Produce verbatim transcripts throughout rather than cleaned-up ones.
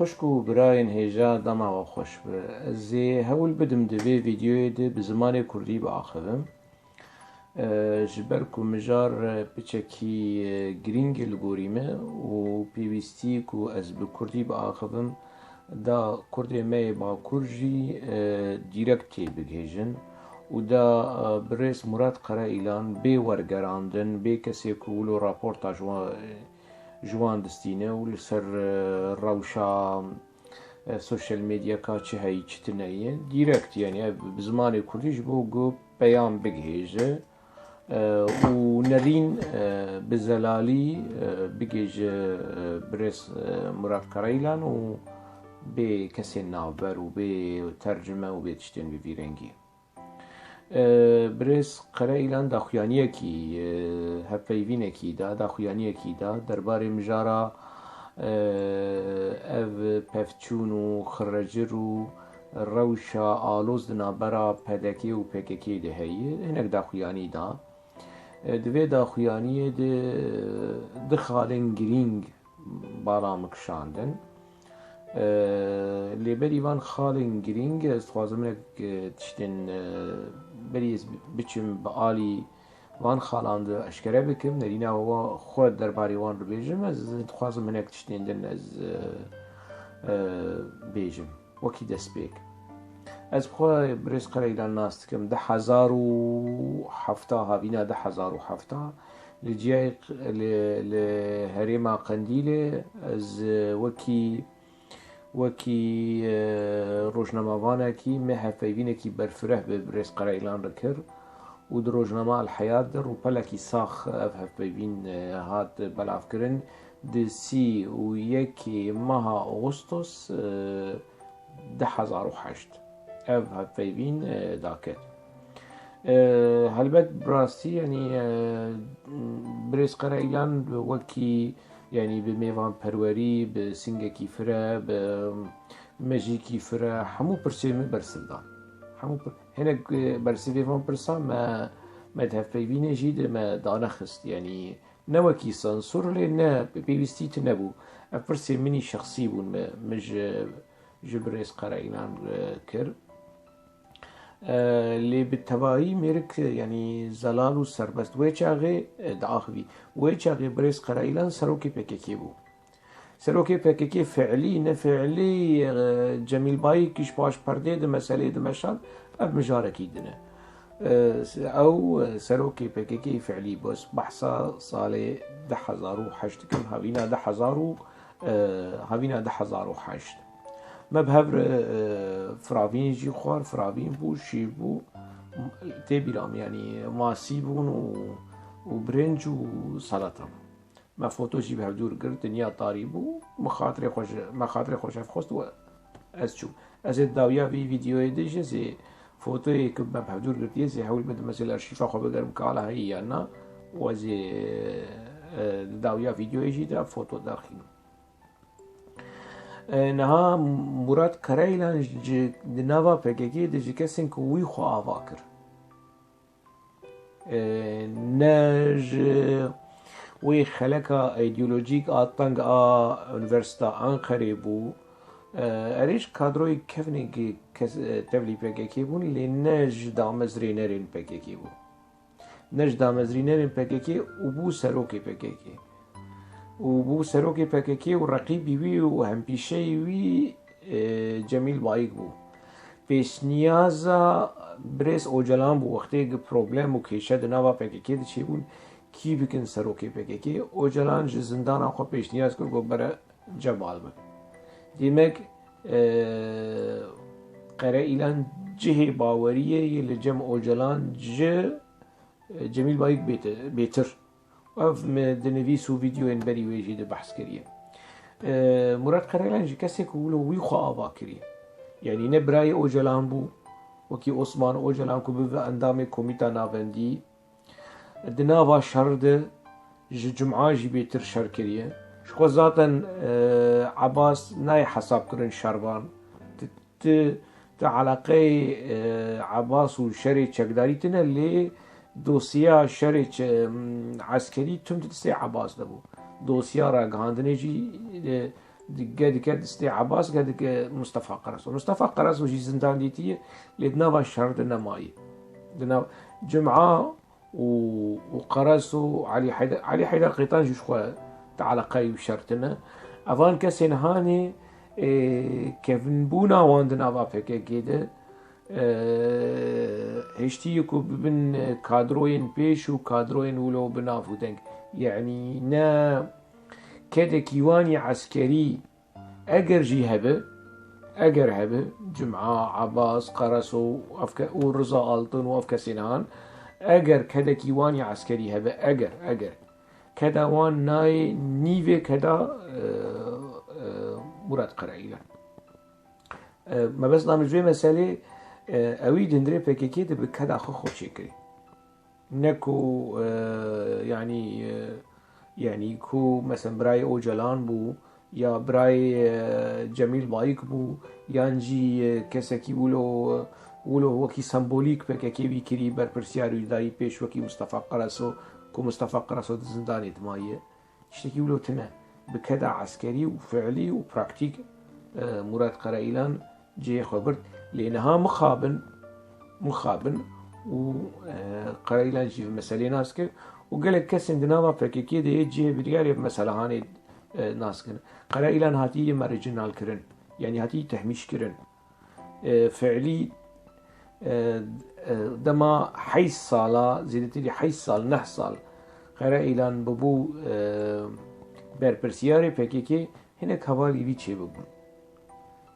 Xwişk û birayên hêja, dema we xweş be. Ez ê hewl bidim di vê vîdeoyê de bi zimanê kurdî biaxivim. E, ji ber ku mijar, e, piçekî, e, girîng e li gorî me û pêwîstî ku ez bi kurdî biaxivim, da kurdê me yê bakur jî, e, dîrekt têbigihêjin û da, e, birêz Murat Karaîlan bê wergerandin, bê kesê ku wilo raporta ji wan, e, ji wan distîne û li ser, e, rewşa, e, sosyal medyaka çi heyî, çi tune ye. Dîrekt, yanî ev bi zimanê kurdî ji bo ku peyam bigihêje, e, û nerîn, e, bi zelalî, e, bigihêje, e, birêz, e, Murat Karaîlan û bê kesên navber û bê tercime û bê tiştên bi vî rengî. E, birêz Karaîlan daxuyaniyekî, e, hevpeyvînekî da, daxuyaniyekî da derbarê mijara, e, ev pevçûn û xirrecir û rewşa aloz di navbera P D K û P K K de heye. Hinek daxuyanî da. E, di vê daxuyaniyê de, e, du xalên girîng bala min kişandin. E, lê berî van xalên girîng, ez dixwazim hinek, e, tiştên, e, berî ez biçim bi alî van xalan de eşkere bikim, nerîna we xwe derbarê wan bibêjim, ez dixwazim hinek tiştên din ez, e, e, bêjim. Wekî destpêk. Ez bi xwe birêz Karaîlan nas dikim. Du hezar û heft, havîna du hezar û heft, li ciyayê q-, li, li herêma Qendîlê ez, e, wekî, wekî, e, rojnamevanekî me hevpeyvînekî berfireh bi birêz Karaîlan re kir û di rojnama El Heyat de rûpelekî sax ev hevpeyvîn, e, hat belavkirin. Di sî û yekê meha Ağustos, e, du hezar û heşt ev hevpeyvîn, e, daket. E, helbet bi rastî, yanî, e, birêz Karaîlan wekî, yanî bi mêvanperwerî, bi singekî fire, bi mejîkî fire, hemû pirsê min bersiv dan. Hemû pir-, hinek, e, bersivê van pirsa me, me di hevpeyvînê jî de me danexist, yanî ne wekî sansûr lê ne pêwîstî tune bû. Ev pirsê min î şexsî bûn, min, min ji, ji birêz Karaîlan, e, kir. E, lê bi tevayî mêrik, yanî zelal û serbest wê çaxê, e, diaxivî. Wê çaxê birêz Karaîlan serokê P K K bû. Serokê P K K fiilî, ne fiilî, e, Cemîl Bayik ji paş perdê di meselê dimeşand, ev mijarekî din e. E, ew, e, serokê P K K fiilî bû. Ez behsa salê du hezar û heşt dikim, havîna du hezar û, e, havîna du hezar û heşt. Me bi hev re, e, firavîn jî xwar, firavîn bû, şîr bû. Tê bîra min, yanî masî bûn û, û birinc û salata bû. Me foto jî bi hevdû re girt, dinya tarî bû. Min xatirê xwe ji, me xatirê xwe ji hev xwest û ez çûm. Ez ê dawiya vî vîdeoyê de jî ez ê fotoyê ku me bi hevdû re girtiye, ez ê hewl bidim ez ê li arşîfa xwe bigerim ka hala heye yan na. Û ez ê, e, di dawiya vîdeoyê jî de foto derxînim. E, niha Murat Karayilan ji, di nava P K K de ji kesên ku wî xwe ava kir. E, ne ji wê xeleka îdeolojîk a teng a Unîversîta Enqerê bû. E, erê ji kadroyê kevnê kes-, e, tevlî P K K bûn, lê ne ji damezrênerên P K K bû. Ne ji damezrînerên P K K û bû serokê P K K. Û bû serokê P K K û reqîbî wî û hempîşeyî wî, e, Cemîl Bayik bû. Pêşniyaza birêz Ocalan bû, wextê ki problem û kêşe di nava P K K de çêbûn, kî bikin serokê P K K? Ocalan ji zindana xwe pêşniyaz kir, got, bere Cemal bin. Demek, e, Qereîlan cihê baweriyê yê li cem Ocalan ji, e, Cemîl Bayik bêtir, bêtir. Ev me di nivîs û vîdeoyên berî wê jî de behs kiriye. E, Murat Qereîlan ji kesê ku wilo wî xwe ava kiriye. Yanî ne birayê Ocalan bû, wekî Osman Ocalan ku bibe endamê Komîta Navendî, di nava şer de ji Cuma jî bêtir şer kiriye. Ji xwe zaten, e, Ebas nayê hesab kirin şervan. Ti, ti, ti eleqeyê, e, Ebas û şerê çekdarî tine, lê dosya şerê çe-, m, eskerî tim di destê Ebas de bû. Dosya ragihandinê jî, e, Dike dike distê Ebas, ke dike Mustafa Qaraso. Mustafa Qaraso jî zindan dîtiye, lê di nava şer de nemaye. Di nav Cuma û, û Qaraso, Elî Heyder, Elî Heyder Qeytan jî ji xwe di eleqeyê wî şer tine. Evan kesên hanê, ê, kevinbûna wan di nava P K K de, ê, hiştiye ku bibin kadroyên pêş û kadroyên wilo bi nav û deng. Yanî ne kedekî wan yê eskerî eger jî hebe, eger hebe, Cuma, Ebas, Qaraso û ev ke-, û Riza Altun û ev kesên han, eger kedekî wan yê eskerî hebe, eger, eger, keda wan nayê nîvê keda, e, e, Murat Karayilan. E, mebesta min ji vê meselê, e, ewî di hundirê P K K de bi keda xwe xwe çêkirî. Ne ku, e, yanî, e, yanî ku, mesela, birayê Ocalan bû, ya birayê, e, Cemîl Bayik bû, yan jî, e, kesekî wilo, wilo wekî sembolîk P K K wî kirî, berpirsiyar wî dayî pêş wekî Mustafa Qaraso, ku Mustafa Qaraso di zindanê de maye. Tiştekî wilo tune. Bi keda eskerî û fiilî û praktîk, e, Murat Karayilan cihê xwe bird. Lê niha mixabin, mixabin û, e, Karayilan jî vê meselê nas kir û gelek kesên di nava P K K de yê cihê biryarê bi meselehanê, e, nas kirin. Karayilan hatiye marjinal kirin, yanî hatiye tehmîş kirin. E, fiilî, e, e, dema heyş sala, zêdetirî heyş sal, neh sal Karayilan bibû, e, berpirsiyarê P K K, hinek hevalî wî çêbibûn.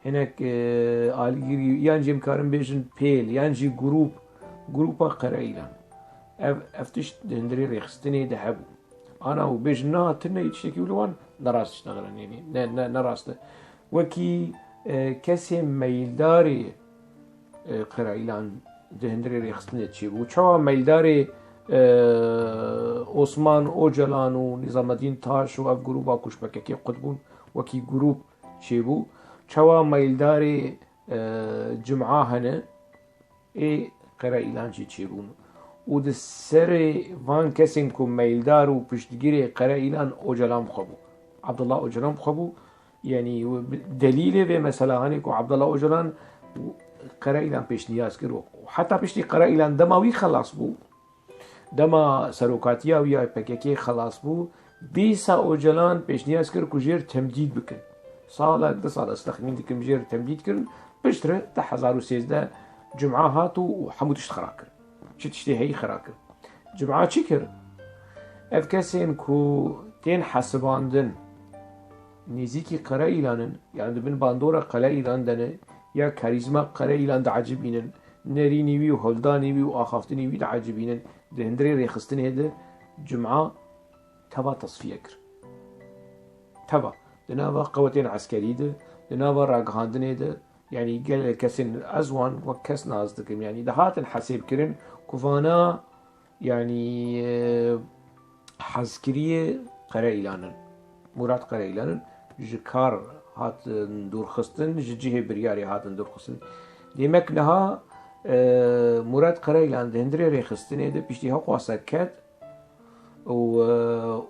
Hinek, e, alîgirî, yan jî em karin bêjin pêl, yan jî grûp, grûpa Karayilan. Ev, ev tişt di hundirê rêxistinê de hebû. Ana û bêjin niha tune yê tiştekî wilo wan nerast diştexilin, yanî ne, ne, nerast e. Wekî, e, kesê meyildarê, e, Karayilan di hundirê rêxistinê çêbû. Çawa meyildarê, e, Osman Ocalan û Nîzamedîn Taş û ev grûba ku ji P K K qut bûn, wekî grûp çêbû. Çawa meyildarê, e, Cuma hene, ê Karayilan jî çêbûn. Û di serê van kesên ku meyldar û piştgirê Karayilan Ocalan bi xwe bû. Abdullah Ocalan bi xwe bû. Yanî delîlê vê mesela hanê ku Abdullah Ocalan Karayilan pêşniyaz kir û heta piştî Karayilan dema wî xelas bû, dema serokatiya wî ya P K K xelas bû, dîsa Ocalan pêşniyaz kir ku jêr temdîd bikin. Salek, du sal ez texmîn dikim jêr temdîd kirin. Piştre di hezar û sêzdeh Cuma hat û, û hemû tişt xera kir. Çi tiştê heyî xera kir. Cuma çi kir? Ev kesên ku tên hesibandin nêzîkî Karayilan in, yan di bin bandora Karayilan de ne, ya karîzma Karayilan diecibînin, nerînî wî û holdanî wî û axaftinî wî diecibînin, di hundirê rêxistinê de Cuma teva tesfiye kir. Teva. Di nava qewetên eskerî de, di nava ragihandinê de, yanî gelek kesên ez wan wek kes nas dikim. Yanî dihatin hesêbkirin ku vana, yanî, e, hezkiriyê Karayilan in. Murat Karayilan in. Ji kar hatin dûrxistin, ji cihê biryarê hatin dûrxistin. Demek niha, e, Murat Karayilan di hundirê rêxistinê de piştî heqwasa ket, û,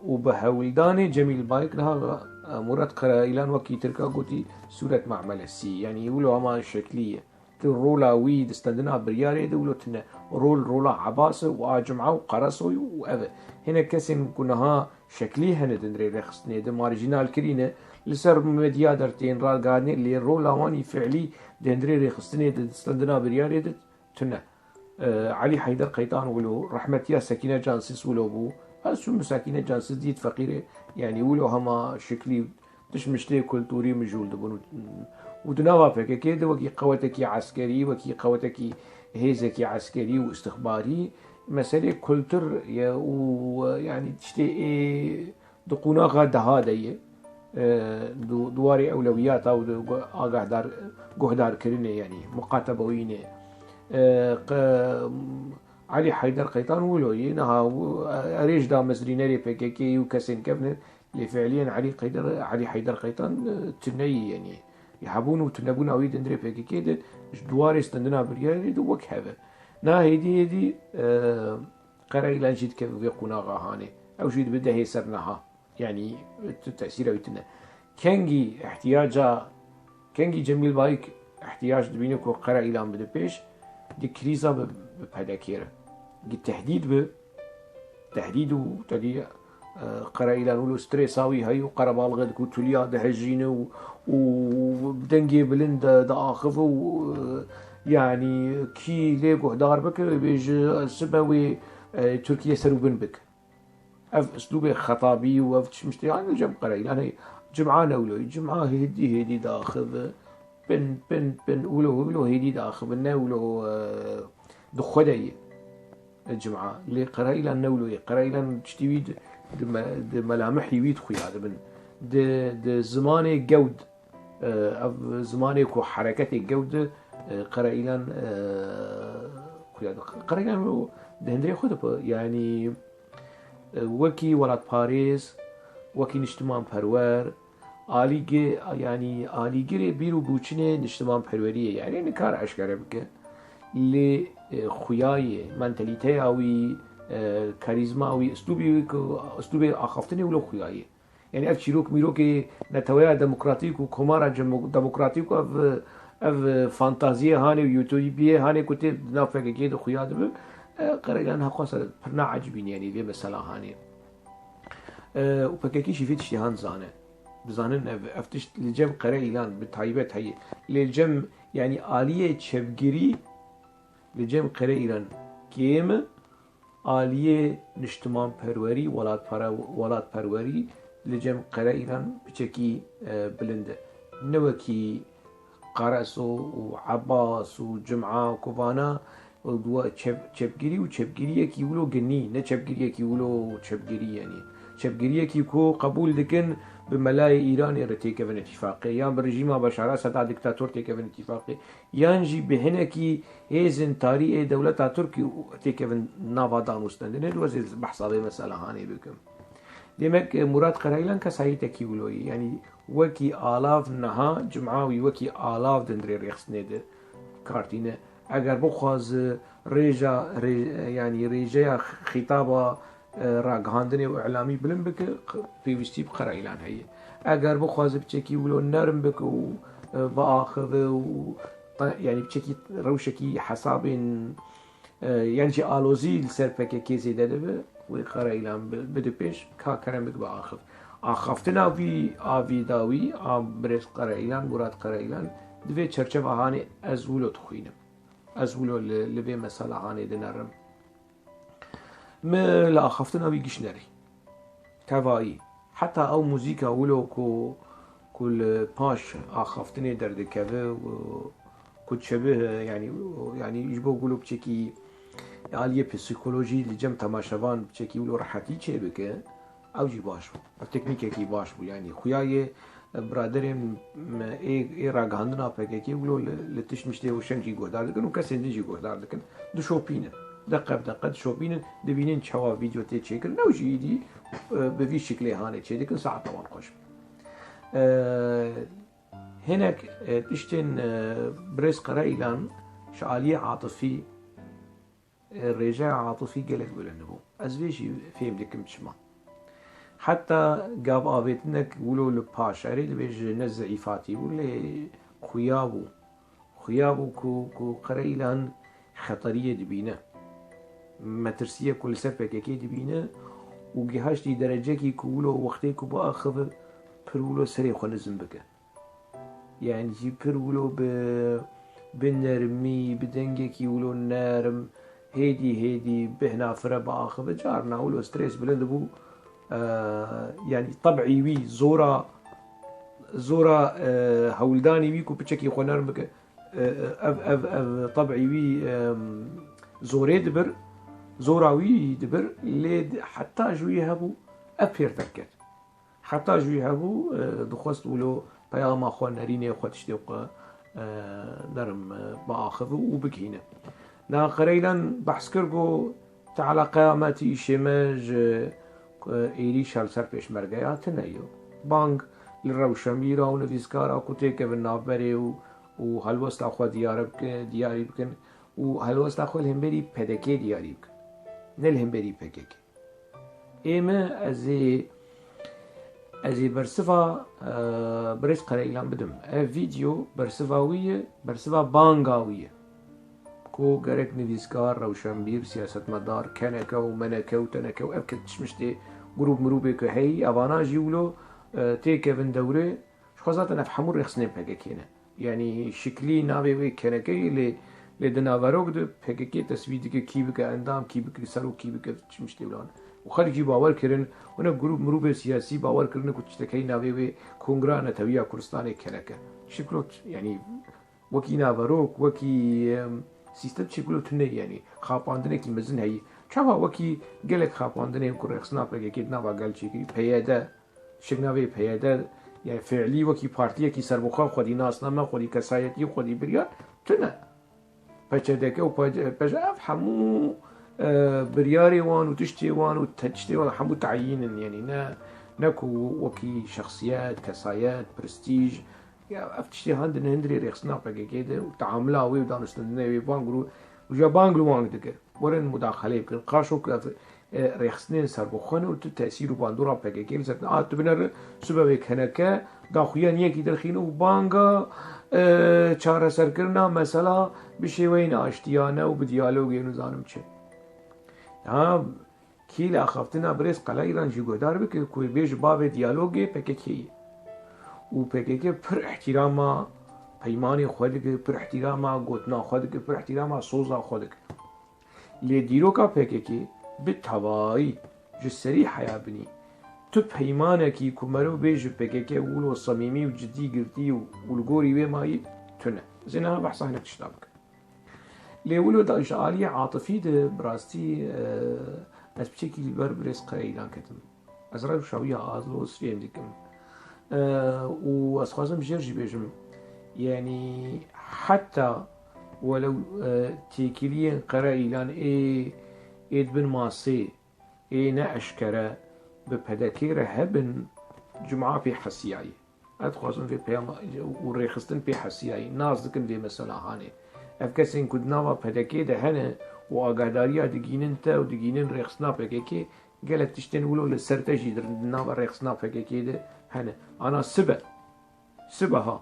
û bi hewldanê Cemîl Bayik niha, e, Murat Karayilan wekî Tirka gotî sûret mamelesî, yanî wilo hema şeklî ye. Di rola wî di stendina biryarê de wilo tune. Rol rola Ebas e û a Cuma û Qarasoy û ev e. Hinek kesên ku niha şeklî hene di hundirê rêxistinê de marjînal kirîne, li ser medya dertên ragihandinê, lê rola wan î fiilî di hundirê rêxistinê de di stendina biryarê de tune. E, Elî Heyder Qeytan wilo, rehmetiya Sekîne Cansiz wilo bû. Ez çûm Sekîne Cansiz dît feqîrê, yanî wilo hema şiklî tişt miştê kulturî mijûl dibûn û, û di nava P K K de wekî qewetekî eskerî, wekî qewetekî hêzekî eskerî û istixbarî meselê kultur ye û, e, yanî tiştê ê di qonaxa daha de ye. E, du-, di warê ewlewiyata û di gu-, agahdar, guhdarkirinê, yanî muqatebewînê. E, qe-, Elî Heyder Qeytan wilo yê, niha û, e, erêj da mezrînerê P K K û kesên kevne, lê fiilîyen Elî Qeyder, Elî Heyder Qeytan, e, tuneyî, yanî, yê hebûn û tunebûna wî di hundirê P K K de ji di warê stendina biryarê de wek hev e. Na hêdî hêdî, e, Karayilan jî dikeve vê qonaxa hanê. Ew jî dibe dehê ser niha. Yanî tu tesîra wî tune. Kengî ihtiyaca, kengî Cemîl Bayik ihtiyac dibîne ku Qere Îlan bide pêş, di krîza bi, bi P D K re. Gi tehdîd bi, tehdîd û tedî, e, Qere Îlan wilo stresa wî heye û qerebalixê diku tuliya dihejîne û, û dengê bilind di, diaxive û, e, yanî kî lê guhdar bike, wê bêje sibe wê, e, Tirkiye ser û bin bike. Ev uslûbê xetabî û ev çi miştê, yanî li cem Qere Îlan heye. Cuma ne wilo ye. Cuma hêdî hêdî diaxive. Pin, pin, pin, wilo, wilo hêdî diaxive. Ne wilo, e, di xwe de ye. E, Cuma. Lê Qere Îlan ne wilo ye. Qere Îlan tiştî wî di, di me-, di melamihî wî de xuya dibin. Di, di zimanê gewd, e, ev zimanê ku hereketê gewd, e, Qere Îlan, e, xuya di-, Qere Îlan wilo di hundirê xwe de, yanî, e, wekî welatparêz, wekî niştimanperwer, alîgê-, yanî alîgirê bîr û bûçinê niştimanperweriyê, yanî nikare eşkere bike. Lê, e, xuyayê, mentalîteya wî, e, karîzma wî, uslûbê wî ku, uslûbê axaftinê wilo xuyayê. Yanî ev çîrok mîrokê neteweya demokratîk û komara cemo-, demokratîk û ev, ev fantaziyê hanê û utopiyê hanê ku tê di nav P K K de xuya dibe, e, Qere Îlan heqwasa pir naecibîne, yanî vê mesela hanê. E, û P K K jî vê tiştê han dizane. Dizanin ev, ev tişt li cem Qere Îlan bi taybet heye. Lê li cem, yanî aliyê çepgirî li cem Qere Îlan kêm e. Aliyê niştimanperwerî, welatpere-, welatperwerî li cem Qere Îlan piçekî, e, bilind e. Ne wekî Qaraso û Ebas û Cuma ku vana, e, duwa çep-, çepgirî û çepgiriyekî wilo ginî, ne çepgiriyekî wilo çepgirî, yanî çepgiriyekî ku qebûl dikin bi melayê Îranê re têkevin îtîfaqê, yan bi rejîma Beşar Eseda dîktator têkevin îtîfaqê, yan jî bi hinekî hêzên tarî ê dewleta Tirkî û têkevin nava danûstandinê, dixwazê behsa vê mesela hanê bikim. Demek, e, Murat Qere Îlan kesayîtekî wilo ye. Yanî wekî alav niha, Cuma wî wekî alav di hundirê rêxistinê de kar tîne. Eger bixwaze rêja, rê-, yanî rêjeya xîtaba, e, ragihandinê û îlamî bilind bike, q-, pêwîstî bi Qere Îlan heye. Eger bixwaze piçekî wilo nerm bike û, e, biaxive û te-, yanî piçekî rewşekî hesabên, e, yan jî alozî li ser P K K zêde dibe, wê Qere Îlan bi-, bide pêş, ka kerem bike biaxiv. Axaftina vî a vî dawî, a birêz Qere Îlan, Murat Qere Îlan, di vê çerçeva hanê ez wilo dixwînim. Ez wilo li, li vê mesela hanê dinerim. Min li axaftina wî giş nerî. Tevayî. Heta ew muzîka wilo ku, ku li paş axaftinê derdikeve û ku çebih, yanî, yanî ji bo wilo piçekî aliyê psîkolojî li cem temaşevan piçekî wilo rehetî çêbike, ew jî baş bû. Ev teknîkekî baş bû. Yanî xuya yê biraderên me ê, ê ragihandina P K K wilo li, li tişt miştê û şeng jî guhdar dikin û kesên din jî guhdar dikin. Dişopînin. Deqe bi deqe dişopînin, dibînin çawa vîdeo tê çêkirin. Ew jî îdî, e, bi vî şiklê hanê çêdikin, saeta wan xweş be. E, hinek, e, tiştên, e, birêz Qere Îlan ji aliyê atifî, e, rêjeya atifî gelek bilind bû. Ez vê jî fêm dikim çima. Heta gav avêtinek wilo li paş, erê dibêje ne zeîfatî bû, lê xuya bû. Xuya bû ku, ku Qere Îlan xeteriyê dibîne. Metirsiyê ku li ser P K K dibîne û gihaştî derecekî ku wilo wextê ku biaxive pir wilo serê xwe nizm bike. Yanî jî pir wilo bi, bi nermî, bi dengekî wilo nerm, hêdî hêdî bêhna fire biaxive, carna wilo stres bilind bû. E, yanî tebî wî zora, zora, e, hewldanî wî ku piçekî xwe nerm bike. E, ev, ev, ev tebî wî, e, zorê dibir, zora wî dibir, lê di-, heta ji wî hebû ev pêr derket. Heta ji wî hebû, e, dixwest wilo peyama xwe, nerînê xwe, tiştê xwe, e, nerm, e, biaxive û bigihîne. Na Qere Îlan behs kir, got, "Teala qeyametî îşê me ji, e, êrîşa li ser pêşmergeya tune yo." Bang li rewşenbîra û nivîskara ku têkevin navberê û, û helwesta xwe diyare bike-, diyarî bikin û helwesta xwe li hemberî P D K diyarî bikin. Ne li hemberî P K K. Ê me, ez ê Ez ê bersiva, e, birêz Qereîlan bidim. Ev vîdeo bersiva wî ye, bersiva banga wî ye. Ku gerek nivîskar, rewşenbîr, siyasetmedar, keneke û meneke û teneke û ev ke tişmiştê grûp mirûbê ku heyî, evana jî wilo, e, têkevin dewrê. Ji xwe zaten ev hemû rêxistinên P K K ne. Yanî şiklî navê wê kenekeyê lê, lê di naverok de P K K teswî dike, kî bike endam, kî bike serok, kî bike çi tiştê wilo ne. Û xelk jî bawer kirin, hûn ev grûp mirûbê siyasî bawer kirine ku tiştekeyî navê wê Kongra Netewiya Kurdistanê keneke. Şiklo t-, yanî wekî naverok, wekî, em, sîstem şiklo tune, yanî xapandinekî mezin heyî. Çawa wekî gelek xapandinên ku rêxistina P K K di nava gel çêkirî, P Y D, şik navê P Y D, yani fiilî wekî partiyekî serbixwe, xwedî nasname, xwedî kesayetî, xwedî biryar tune. P Ç D K û P C, P Ç D K ev hemû, e, biryarê wan û tiştê wan û te-, tiştê wan hemû tayîn in, yani ne, ne ku wekî şexsiyet, kesayet, prestîj, ya ev tiştê han di hundirê rêxistina P K K de û teamula wê û danûstandinê wê bang û, û ja bang li wan dikir. Werin mudaxaleyê bikin. Qaşo ku ev, e, rêxistinên serbixwe ne û tu tesîr û bandora P K K li ser tune. A tu binere sibe wê keneke daxuyan yekî derxîne û banga, e, çareserkirina mesela bi şêweyên aştiyane û bi diyalogê nizanim çi. Ha, kî li axaftina birêz Qereîlan jî guhdar bike ku wê bêje bavê diyalogê P K K ye. Û P K K pir îhtîrama peymanê xwe dike, pir îhtîrama gotina xwe dike, pir îhtîrama soza xwe dike. Lê dîroka P K K bi tevayî ji serî heya binî. Tu peymanekî ku meriv bê ji P K K wilo semîmî û cidî girtî û, û li gorî wê mayî tune. Ez ê niha behsa hinek tişta bikim. Lê wilo da ji aliyê atifî de bi rastî, e, ez piçekî li ber birêz Qereîlan ketim. Ez rewşa wî ya azlo sifêm dikim. E, û ez xwazim jêr jî bêjim. Yanî heta welew, e, têkiliyên Qereîlan ê, ê di bin masê, ê ne eşkere bi P D K re hebin, cuma pê hesiyayî. Ez dixwazim vê peyama û rêxistin pê hesiyayî. Nas dikin vê mesela hanê. Ev kesên ku di nava P D K de hene û agahdariya digînin te û digînin rêxistina P K K, gelek tiştên wilo li ser te jî di nava rêxistina P K K de hene. Ana sibe. Sibe ha.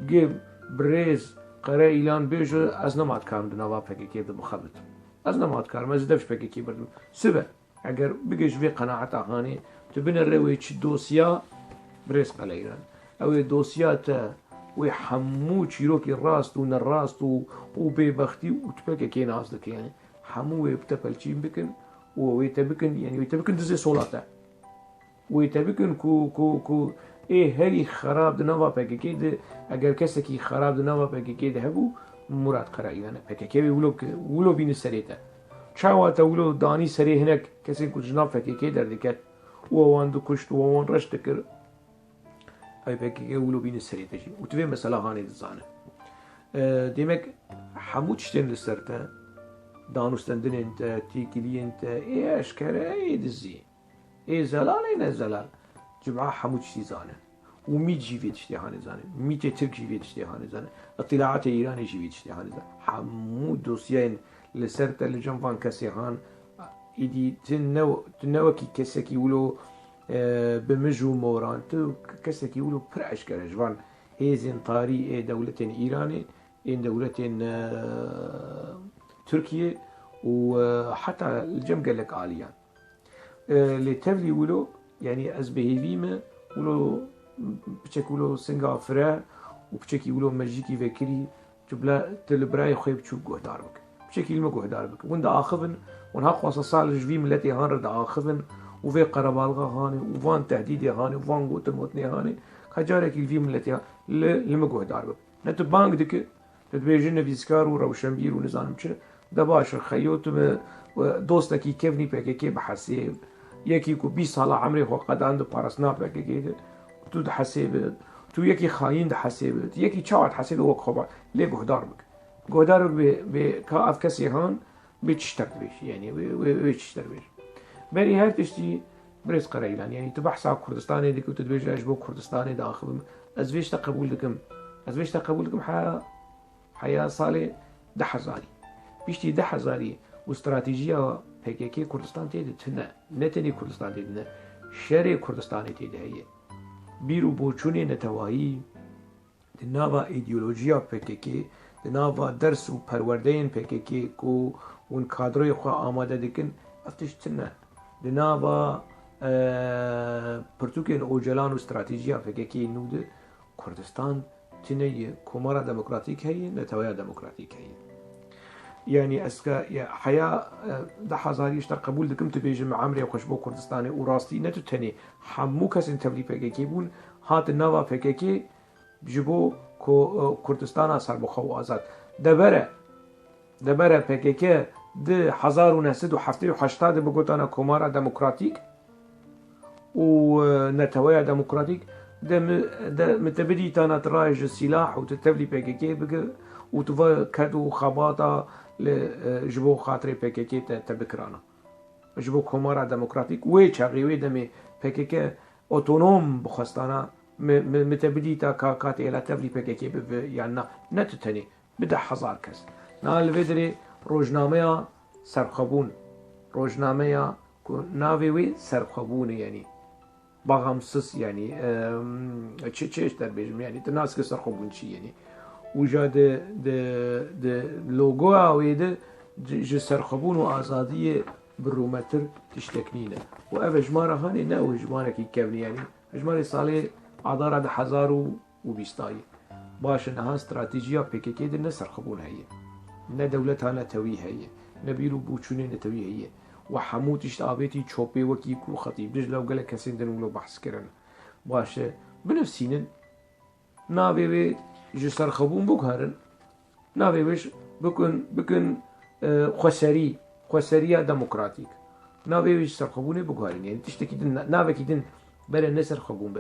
Gê birêz Qereîlan bêje, ez nema dikarim di nava P K K de bixebitim. Ez nema dikarim, ez dev ji P K K berdim. Sibe. Eger bigê ji vê qenaeta hanê, tu binere wê çi dosya birêz Qereîlan. Ew ê dosya te wê hemû çîrokê rast û nerast û, û bêbextî û tu P K K nas dike, yani hemû wê bi te pelçîn bikin û wê te bikin, yani wê te bikin dizê sola te. Wê te bikin ku, ku, ku ê herî xerab di nava P K K de, eger kesekî xerab di nava P K K de hebû, Murat Qereîlan e. P K K wê wilo bike, wilo bîne serê te. Çawa te wilo danî serê hinek kesên ku ji nav P K K derdiket û wan dikuşt û wan reş dikir? Ew P K K wilo bîne serê te jî. Û tu vê mesela hanê dizane. E, demek hemû tiştên li ser te, danûstendinên te, têkiliyên te, ê eşkere, ê dizî, ê zelal, ê ne zelal. Cuma hemû tiştî zane. Û mît jî vê tiştê hanê zane. Mîtê Tirk jî vê tiştê hanê zane. Îtilaatê Îranê jî vê tiştê hanê zane. Hemû dosyayên li ser te li cem van kesê han, îdî tu ne, tu ne wekî kesekî wilo, e, bi mij û moran, tu kesekî wilo pir eşkere ji van hêzên tarî ê dewletên Îranê, ên dewletên, e, Tirkiyê û, e, heta li cem gelek aliyan. E, lê tevlî wilo, yanî ez bi hêvî me, wilo, piçek wilo singa fire û piçekî wilo mejîkî vekirî, tu bila, tu li birayê xwe biçûk guhdar bike. Piçekî li min guhdar bike. Hûn diaxivin, hûn ha xwasa sal ji vî miletê han re diaxivin û vê qerebalxa hanê û van tehdîdê hanê û van gotin motnê hanê, ka carekî li vî miletê han, li, li min guhdar bike. Ne tu bang dike, tu dibêjî nivîskar û rewşenbîr û nizanim çi, de baş e, xeyo tu bi, e, dostekî kevnî P K K bihesê, yekî ku bîst sala emrê xwe qedan di parastina P K K de, tu dihesê bi, tu yekî xayîn dihesê bi, tu yekî çawa dihesê bi wek xwe ba, lê guhdar bik. Guhdar bik bê, bê ka ev kesê han, bê çi şter dibêjî, yanî wê, wê, wê çi şter dibêjî. Berî her tiştî birêz Qereîlan, yanî tu behsa Kurdistanê dikî û tu dibêjî ez ji bo Kurdistanê diaxivim. Ez vê tişte qebûl dikim. Ez vê tişte qebûl dikim heya, heya salê du hezarî. Piştî du hezarî û stratejiya P K K Kurdistan tê de tune. Ne tenê Kurdistan tê de ne. Şerê Kurdistanê tê de heye. Bîr û boçûnê netewayî di nava îdeolojiya P K K, di nava ders û perwerdeyên P K K ku hûn kadroyê xwe amade dikin, ev tişt tune. Di nava, e, pirtûkên Ocalan û stratejiya P K K nû de Kurdistan tune ye, Komara Demokratîk heye, Neteweya Demokratîk heye. Yanî ez ke, ya, heya, e, deh hezarî ji te qebûl dikim, tu bêjî me emrê xwe ji bo Kurdistanê û rastî ne tu tenê, hemû kesên tevlî P K K bûn, hatin nava P K K ji bo ku, e, Kurdistana serbixwe û azad. Debere, debere P K K di hezar û neh sed û heftê û heşt de bigotana Komara Demokratîk û, e, Neteweya Demokratîk, de mi, de mi te bidîtana tu rayê ji sîlah û tu tevlî P K K bike û tu va ked û xebata li, e, ji bo xatirê P K K te, te bikirana. Ji bo Komara Demokratîk wê çaxê, wê demê P K K otonom bixwestana, mi, mi, mi te bidîta ka, ka tê hela tevlî P K K bibe yan na, ne tu tenê, bi deh hezar kes. Na li vê derê rojnameya Serxwebûn, rojnameya ku navê wê Serxwebûn e, yanî bağımsız, yanî, em, çi, çi ji te bêjim, yanî tu naske Serxwebûn çi, yanî. Û ja di, di, di logoya wê de ji, ji Serxwebûn û azadiyê bi rûmetir tiştek nîne. Û ev hejmara hanê ne û hejmarekî kevnî, yanî hejmarê salê Adara du hezar û bîstayê. Baş e, niha stratejiya P K K de ne Serxwebûn heye, ne dewleta netewî heye, ne bîr û boçûnê netewî heye. Û hemû tişt avêtî çopê, wekî ku Xetîb Dicle û gelek kesên din wilo behs kirin. Baş e, binivsînin, navê wê ji Serxwebûn biguherin, navê wê ji bikin, bikin, e, xweserî, xweseriya demokratîk. Navê wê ji Serxwebûnê biguherin. Yanî tiştekî din, navekî din bere ne Serxwebûn be.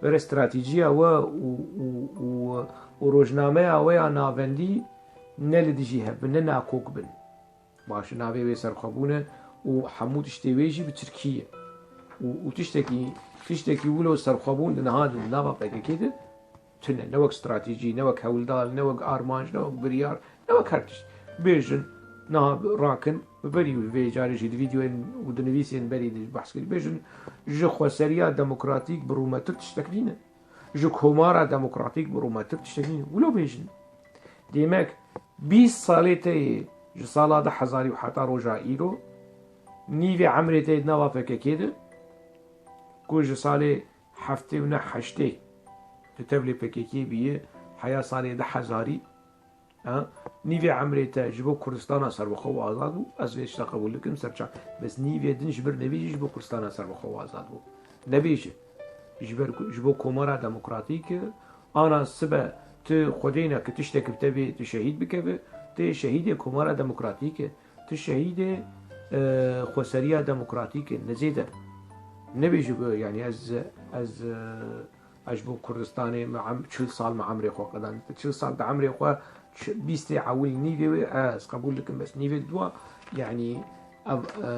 Bere stratejiya we û, û, û, û rojnameya we ya navendî ne li dijî hev bin, ne nakok bin. Baş e, navê wê Serxwebûn e û hemû tiştê wê jî bi tirkî ye. Û, û tiştekî, tiştekî wilo Serxwebûn di niha di nava P K K de tune. Ne wek stratejî, ne wek hewldar, ne wek armanc, ne wek biryar, ne wek her tişt. Bêjin, niha rakin, bi berî vê carê jî di vîdeoyên û di nivîsên berî de behs kirî. Bêjin, ji xweseriya demokratîk bi rûmetir tiştek nîne. Ji Komara Demokratîk bi rûmetir tiştek nîne. Wilo bêjin. Demek bîst salê te yê ji sala du hezarî û heta roja îro, nîvê emrê te yê di nava P K K de, ku ji salê heftê û neh heştê di tevlê P K K bîye, heya salê du hezarî, ha, nîvê emrê te ji bo Kurdistana serbixwe û azad bû, ez vê tişta qebûl dikim, serçav. Bes nîvê din ji ber nebêjî ji bo Kurdistana serbixwe û azad bû. Nebêje. Ji ber ku, ji bo Komara Demokratîk e, ana sibe tu Xwedê neke tiştek bi te bê, tu şehîd bikeve, tu şehîdê Komara Demokratîk e, tu şehîdê, e, xweseriya demokratîk e, nezêde. Nebêje ku, yanî ez, ez, e, ez ji bo Kurdistanê me em-, çil sal me emrê xwe qedan. Çil sal di emrê xwe, çi-, bîstê ewil nîvê wê, e, ez qebûl dikim, bes nîvê dua, yanî ev, e,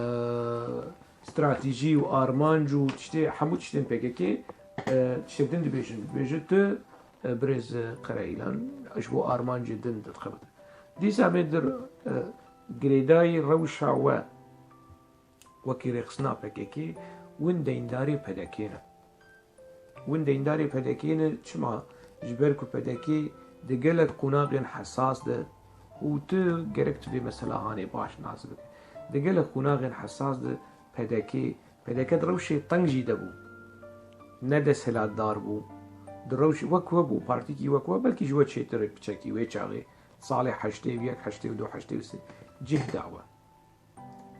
stratejî û armanc û tiştê, hemû tiştên P K K, e, tiştek din dibêjin. Dibêje tu, e, birêz, e, Qereîlan, ji bo armancê din didixebite. Dîsa me dir, e, girêdayî rewşa we wekî rêxistina P K K, win deyndarê P D K ne. Win deyndarê P D K ne, çima? Ji ber ku P D K di gelek qonaxên hesas de û tu gerek tu vê mesela hanê baş nas bike. Di gelek qonaxên hesas de P D K, P D K di rewşê teng jî de bû. Ne desthilatdar bû. Di rewşê wek we bû, partîkî wek we, belkî ji we çêtir piçekî wê çaxê, salê heştê û yek, heştê û du, heştê û sê cih da we.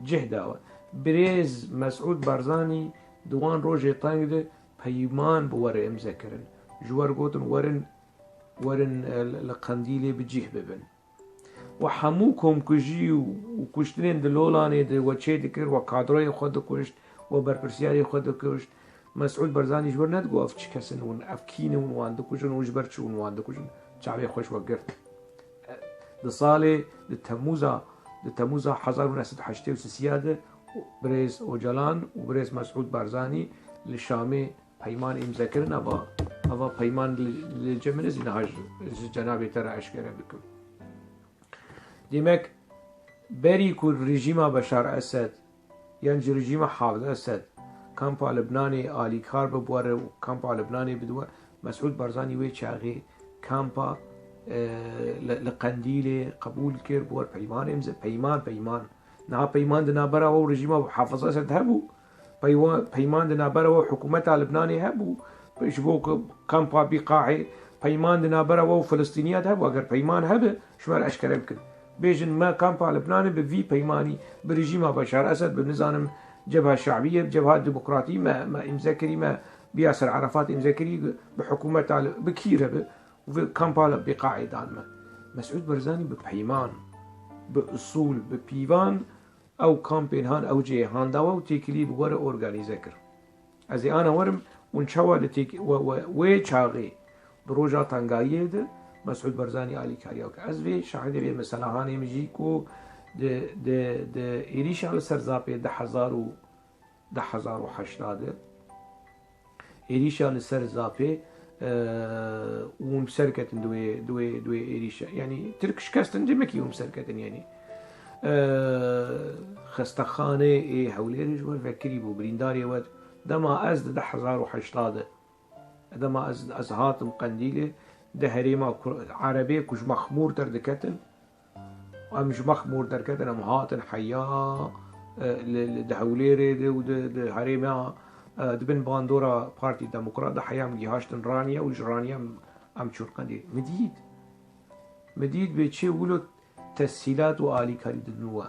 Cih da we. Birêz Mesûd Barzanî di wan rojê teng de peyman bi we re îmze kirin. Ji we re gotin werin, werin, e, li Qendîlê bi cih bibin. We hemû komkujî û, û kuştinên di Lolanê de we çê dikir, we kadroyê xwe dikuşt, we berpirsiyarê xwe dikuşt. Mesûd Barzanî ji we re nedigot ev çi kes in hûn, ev kî ne hûn wan dikujin û ji ber çi hûn wan dikujin. Çavê xwe ji we girt. Di salê, di Temûza, di Temûza hezar û neh sed û heştê û sê de birêz Ocalan û birêz Mesûd Barzanî li Şamê peyman îmze kirin, eva, eva peyman li, li cem min, ez niha ji, ji cenabê te re eşkere bikim. Demek berî ku rejîma Beşar Esed yan jî rejîma Hafid Esed Kampa Libnanê alîkar bi, bi were û kampa Libnanê bi di we. Mesûd Barzanî wê çaxê kampa, e, li, li Qendîlê qebûl kir, bi wer peymanê imze-, peyman, peyman. Niha peyman di navbera we û rejîma Hafez Esed hebû. Peywa-, peyman di navbera we û hikûmeta Libnanê hebû. Ji bo ku kampa Bîqaê, peyman di navbera we û Filistîniya de hebû. Eger peyman hebe, ji me re eşkere bikin. Bêjin me kampa Libnanê bi vî peymanî, bi rejîma Beşar Esed, bi nizanim Cebha Şabiye, bi Cebha Demokratî me, me îmze kirî, me bi Yasir Arafat îmze kirî, bi hikûmeta li, bi kî re bi, bi kampa li Bîqaê dan me. Mesûd Barzanî bi peyman, bi usûl, bi pîvan ew kampên han, ew cihê han da we û têkilî bi we re organîze kir. Ez ê ana werim, hûn çawa li têk-, we, we, wê çaxê di roja tengayiyê de Mesûd Barzanî alîkariya weke. Ez vê şahidê vê meselahanê min jî ku di, di, di êrîşa li ser Zapê di hezar û, di hezar û heşta de êrîşa li ser Zapê, e, hûn bi ser ketin di wê, di wê, di wê êrîşa. Yanî Tirk şikestin demekî hûn bi ser ketin, yanî. E, xestexanê ê Hewlêrê ji we vekirî bû, birîndarê we. Dema ez di du hezar û heşta de, dema ez, ez hatim Qendîlê, di herêma Kur-, Erebê ku ji Mexmûr derdiketin, em ji Mexmûr derketin, em hatin heya, e, li, li, di Hewlêrê de û di, di herêma, e, di bin bandora Partî Demokrat de heya em gihaştin Raniye û ji Raniye em, em çûn Qendîl. Min dît. Min dît bê çi wilo tesîlat û alîkarî didin we.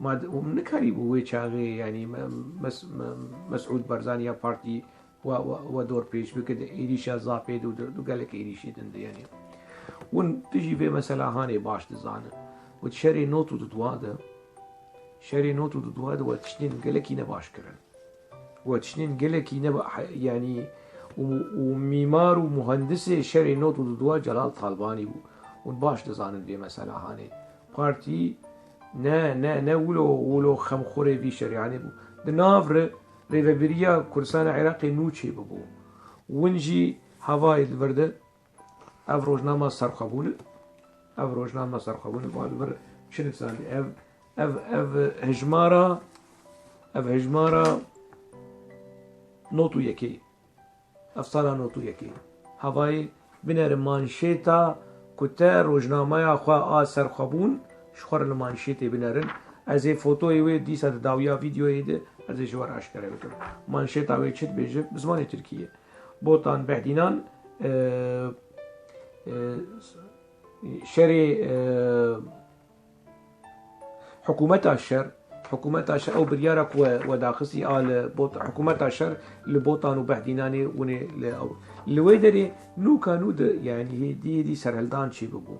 Ma d-, û nikarîbû wê çaxê, yanî me-, mes-, me-, Mesûd Barzanî ya partî we, we, we dor pêş bike di êrîşa Zapê de û di, di gelek êrîşê din de, yanî. Hûn dijî vê mesela hanê baş dizanin. Û di şerê not û dudwa de, şerê not û dudwa de we tiştên gelekî nebaş kirin. We tiştên gelekî ne, yanî, û, û mîmar û muhendisê şerê not û dudwa Celal Talbanî bû. Hûn baş dizanin vê mesela hanê. Partî ne, ne, ne wilo, wilo xemxorê vî şerê hanê bû. Di nav re rêvebiriya Kurdistana Iraqê nû çêbibû. Win jî havayê li vir de Ev rojnama serxwebûn e. Ev rojnama serxwebûn e. Ba li vir çi nivîsandî? Ev, ev, ev hejmara, ev hejmara not û yekê. Ev sala not û yekê. Havayê binerin manşêta ku te rojnameya xwe a serxwebûn, ji xwe re li manşêtê binerin. Ez ê fotoyê wê dîsa di dawiya vîdeoyê de ez ê ji we re eşkere bikim. Manşêta wê çi dibêje? Bi zimanê tirkî ye. Botan Behdînan, e, e, şerê, e, hikûmeta şer, hikûmeta şer ew biryara ku we, we daxistî a li Bot-, hikûmeta şer li Botan û Behdînanê winê li ew. Li wê derê nûka nû de, yanî hêdî, hêdî serhildan çêbibû.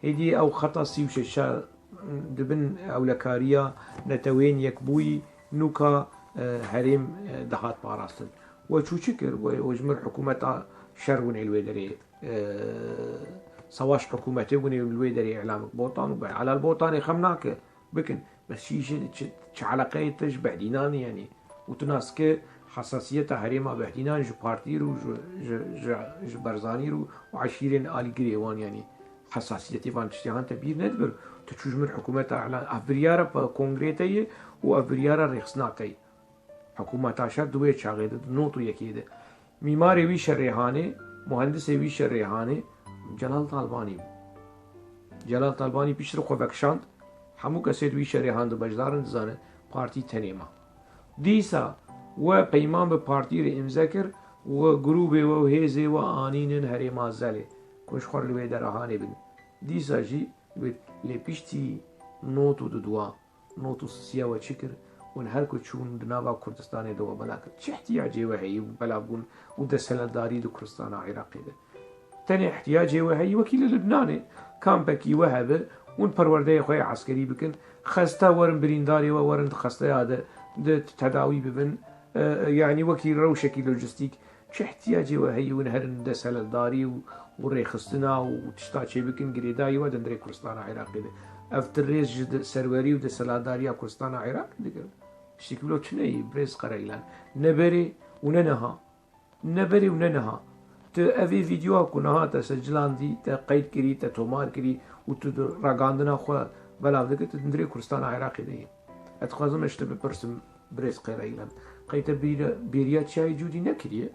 Hêdî ew xeta sî û şeş a di bin ewlekariya Neteweyên Yekbûyî nûka, e, herêm, e, dihat parastin. We çû çi kir? We, we ji mir hikûmeta şer winê li wê derê, e, savaş hikûmetê winê li wê derê îlan bik Botan û be. Elal Botanê xem nake. Bikin. Bes çi îşê, çi, çi eleqeyê te ji Behdînanê, yanî? Û tu nas ke hesasiyeta herêma Behdînan ji partî re û ji, ji, ji, ji Barzanî re û eşîrên alîgirê wan, yanî hesasiyetê van tiştê han te bîr nedibir. Tu çû ji mir hikûmeta îlan, ev biryara pa kongrê te ye û ev biryara rêxistina te ye. Hikûmeta şer di wê çaxê de, di not û yekê de. Mîmarê wî şerê hanê, muhendisê wî şerê hanê Celal Talbanî bû. Celal Talbanî piştre xwe vekişand, hemû kesê di wî şerê han de beşdar in, dizane partî tenê ma. Dîsa we peyman bi partî re îmze kir, we grûbê we û hêzê we anînin herêma Zelê, ku ji xwe re li wê dera hanê bin. Dîsa jî wê lê piştî not û dudwa. Not û sisiya we çi kir? Hûn her ku çûn di nava Kurdistanê de we bela kir. Çi ihtiyacê we heye bû bela bûn û desthilatdarî di Kurdistana Iraqê de? Tenê ihtiyacê we heye wekî li Libnanê. Kampekî we hebe, hûn perwerdeyê xwe yê eskerî bikin. Xesta werin birîndarê we werin di xesteya de, di tedawî bibin. E, yanî wekî rewşekî lojistîk. Çi ihtiyacê we heye hûn herin desthilatdarî û, û rêxistina û tişta çêbikin girêdayî we di hundirê Kurdistana Iraqê de? Ev ti rêz ji de-, serwerî û desthilatdariya Kurdistana Iraqê digirin? Tiştekî wilo tune ye, birêz Qereylan. Ne berê û ne niha. Ne berê û ne niha. Tu evê vîdeoya ku niha te secilandî, te qeyd kirî, te tomar kirî û tu di ragandina xwe belav dikî, tu di hundirê Kurdistana Iraqê de yî. Ez dixwazim ji te bipirsim, birêz Qereylan. Qey te bêriya çiyayê Cûdî nekiriye?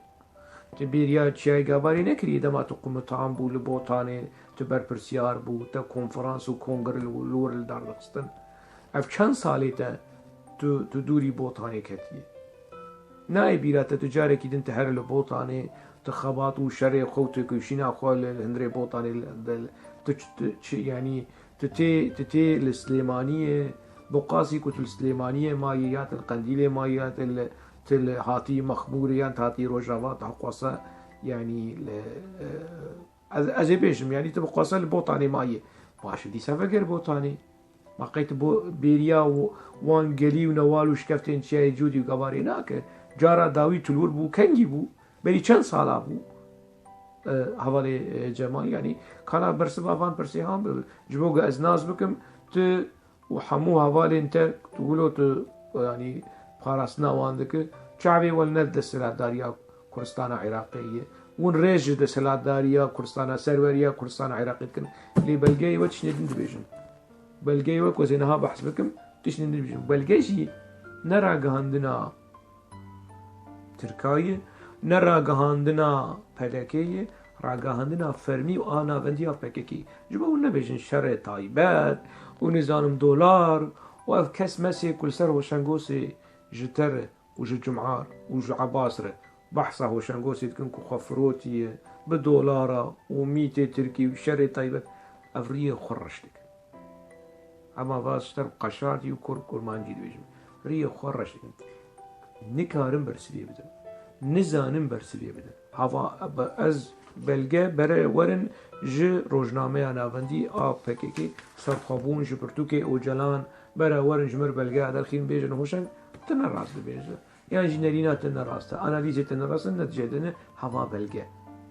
Tu bêriya çiyayê Gabarê nekiriye? Dema tu qumitan bû li Botanê, tu berpirsiyar bû, te konferans û kongre li wir li dar dixistin. Ev çend salê te tu, tu dûrî Botanê ketiye? Nayê bîra te, tu carekî din tu here li Botanê, tu xebat û şerê xwe û têkoşîna xwe li, li hundirê Botanê, li, li, tu ç-, tu çi, yanî, tu tê, tu tê li Silêmaniyê, bi qasî ku tu li Silêmaniyê mayî, ya tu li Qendîlê mayî, ya tu li, tu li hatî Mexmûrê, yan tu hatî Rojava, tu heqwasa, yanî, li, e, ez, ez ê bêjim, yanî tu bi qasa li Botanê mayî. Baş e, dîsa veger Botanê. Ma qey tu bo bêriya wan gelî û newal û şikeftên çiyayê Cûdî û Gabarê nake? Cara dawî tu li wir bû, kengî bû? Berî çend sala bû, e, hevalê, e, Cemal? Yanî kana bersiva van pirsê han bibin. Ji bo ku ez nas bikim, tu û hemû hevalên te, tu wilo tu, yanî, parastina wan dike, çavê we ne desthilatdariya Kurdistana Iraqê ye. Hûn rê ji desthilatdariya Kurdistana, serweriya Kurdistana Iraqê dikin. Lê belgeyê we tiştê din dibêjin. Belgeyê we ku ez ê niha behs bikim, tiştê din dibêjin. Belge jî ne ragihandina Tirka ye, ne ragihandina P D K ye, ragihandina fermî û a navendiya P K K. Ji bo hûn nebêjin şerê taybet û nizanim dolar û ev kes mesê ku li ser Hoşengosê ji te re û ji Cumar û ji Ebas re behsa Hoşengosê dikin ku xwe firotiye bi dolara û mîtê tirkî û şerê taybet, ev riyê xwe reş dike. Ema va ji te re qeşadî û kur-, kurmancî dibêjim. Riyê xwe reş dikin. Nikarin bersiviyê bidin. Nizanin bersiviyê bidin. Hava be-, ez belge bere werin ji rojnameya navendî a P K K, serxwebûn ji pirtûkê Ocalan bere werin ji mir belgeya derxîn bêjin Hoşeng, tu ne rast dibêje. Yan jî nerîna te ne rast e, analîzê te ne rast e, netice dine hava belge.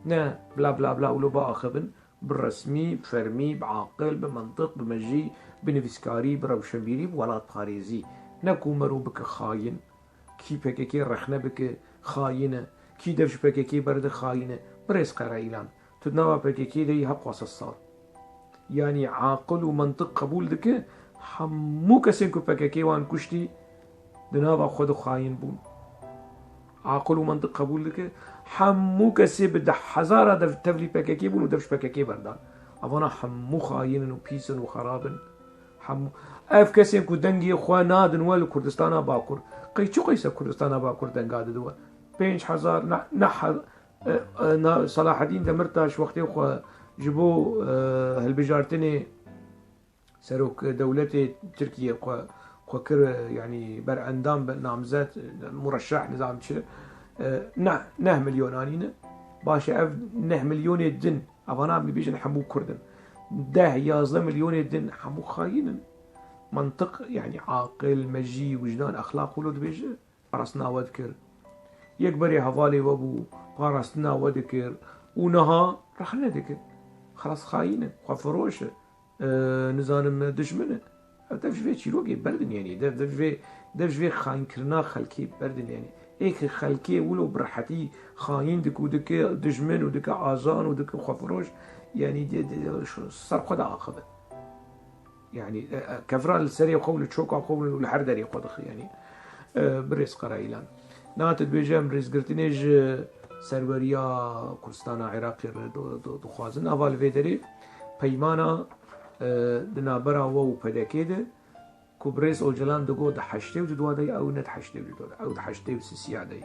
Ne bla bla bla û lo biaxivin, bi resmî, bi fermî, bi aqil, bi mentiq, bi mejî, bi nivîskarî, bi rewşenbîrî, bi welatparêzî. Ne ku mero bike xayin. Kî P K K rexne bike, xayin e. Kî dev ji P K K berde, xayin e. Birêz Qereîlan, tu di nava P K K de yî heb xwe sed sal. Yanî aqil û mentiq qebûl dike, hemû kesên ku P K K wan kuştî, di nava xwe de xayin bûn. Aqil û mentiq qebûl dike, hemû kesê bi deh hezara dev tevlî P K K bûn û dev ji P K K berdan. Evana hemû xayin in û pîs in û xerab in. Hemû ev kesên ku dengê xwe nadin we li Kurdistana Bakur. Qey çi qeyse Kurdistana Bakur denga didin we? Pênc hezar, neh, neh, e, e, na-, Selahedîn Demirtaş wextê xwe ji bo, e, hilbijartinê serok dewletê Tirkiye xwe, xwe kir, e, yanî ber endam, be namzet, e, mureşeh, nizam çi, e, neh, neh milyon anîne. Baş e, ev neh milyonê din, evana em dibêjin hemû Kurd in. Deh, yazdeh milyonê din hemû xayîn in. Mantiq, yanî aqil, mejî, wijdan, exlaq wilo dibêje. Parastina we dikir. Yek berê hevalê we bû, parastina we dikir û niha rexne dike. Xelas xayîn e, xwefiroş e, e, nizanim dijmin e. Ev dev ji vê çîrokê berdin, yanî dev, dev ji vê, dev ji vê xayînkirina xelkê berdin, yanî ê ku xelkê wilo bi rehetî xayîn dike û dike dijmin û dike ajan û dike xwefiroş, yanî de, de, de, ser xwe de axive. Yanî, e, e, kevra li serê xwe û li çoka xwe û li her derê xwe dixe, yanî. E, birêz Qereîlan. Niha tu dibêje em rêzgirtinê ji serweriya Kurdistana Iraqê re do-, do-, dixwazin. Ava li vê derê peymana, e, di navbera we û P D K de ku birêz Ocalan digot di heştê û du de, ew ne di heştê û du de, ew di heştê û sisiya de.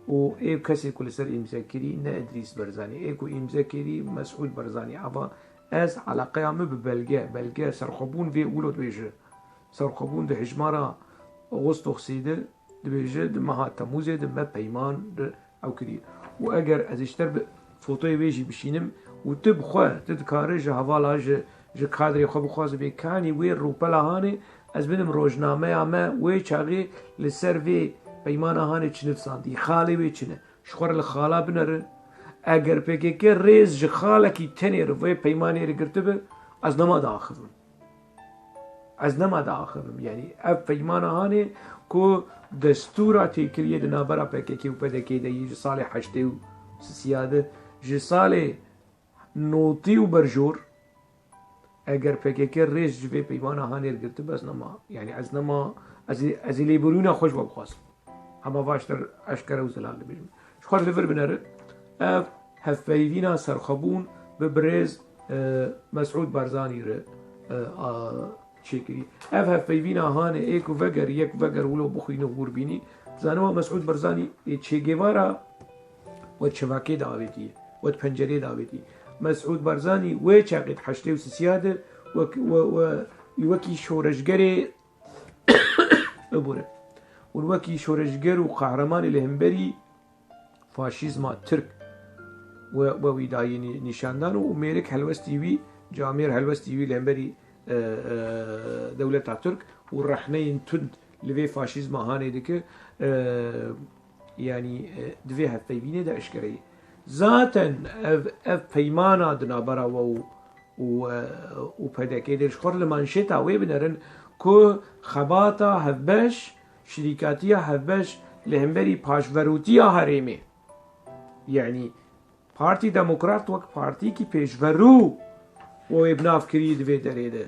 Û ê kesê ku li ser îmze kirî ne Idrîs Barzanî, ê ku îmze kirî Mesûd Barzanî. Ava Ez eleqeya min bi belge, belge serxwebûn vê wilo dibêje. Serxwebûn di hejmara Ağustosê de dibêje, di meha Temûzê de me peyman di ew kirî. Û eger ez ê ji te re bi fotoyê wê jî bişînim û tu bi xwe, tu dikare ji hevala, ji, ji kadrê xwe bixwaze bê kanî wê rûpela hanê ez bidim rojnameya me wê çaxê li ser vê peymana hanê çi nivsandî, xalê wê çi ne? Ji xwe re li xala binere. Eger P K K rêz ji xalekî tenê re vê peymanê re girtibe, ez nema diaxivim. Ez nema diaxivim. Yanî ev peymana hanê ku destûra têkiriyê di navbera P K K û P D K de yî ji salê heştê û sisiya de, ji salê notî û berjor, eger P K K rêz ji vê peymana hanê re girtibe, ez nema, yanî ez nema, ez ê, ez ê lêborîna xwe ji we bixwazim. Hema baştir eşkere û zelal dibêjim. Ji xwe li vir binerin. Ev hevpeyvîna serxwebûn bi birêz, e, Mesûd Barzanî re, e, a, çêkirî. Ev hevpeyvîna hanê ê ku veger, yek veger wilo bixwîne hûr bînî. Dizane we Mesûd Barzanî ê Che Guevara we çivakê de avêtiye, we di pencerê de avêtiye. Mesûd Barzanî wê çaxê di heştê û sisiya de wek-, we-, we-, wekî şoreşgerê bibûre. Û wekî şoreşger û qehremanê li hemberî faşîzma Tirk we, we wî dayî nî-, nîşandan û mêrik helwestî wî, camêr helwestî wî li hemberî, e, e, dewleta Tirk û rehneyên tund li vê faşîzma hanê dike, e, yanî, e, di vê hevpeyvînê de eşkere ye. Zaten ev, ev peymana di navbera we û û, e, û P D K dê ji xwe re li manşeta wê binerin ku xebata hevbeş, şirîkatiya hevbeş li hemberî paşverûtiya herêmê. Yanî Partî Demokrat wek partîkî pêşverû û wê bi nav kirî di vê derê de.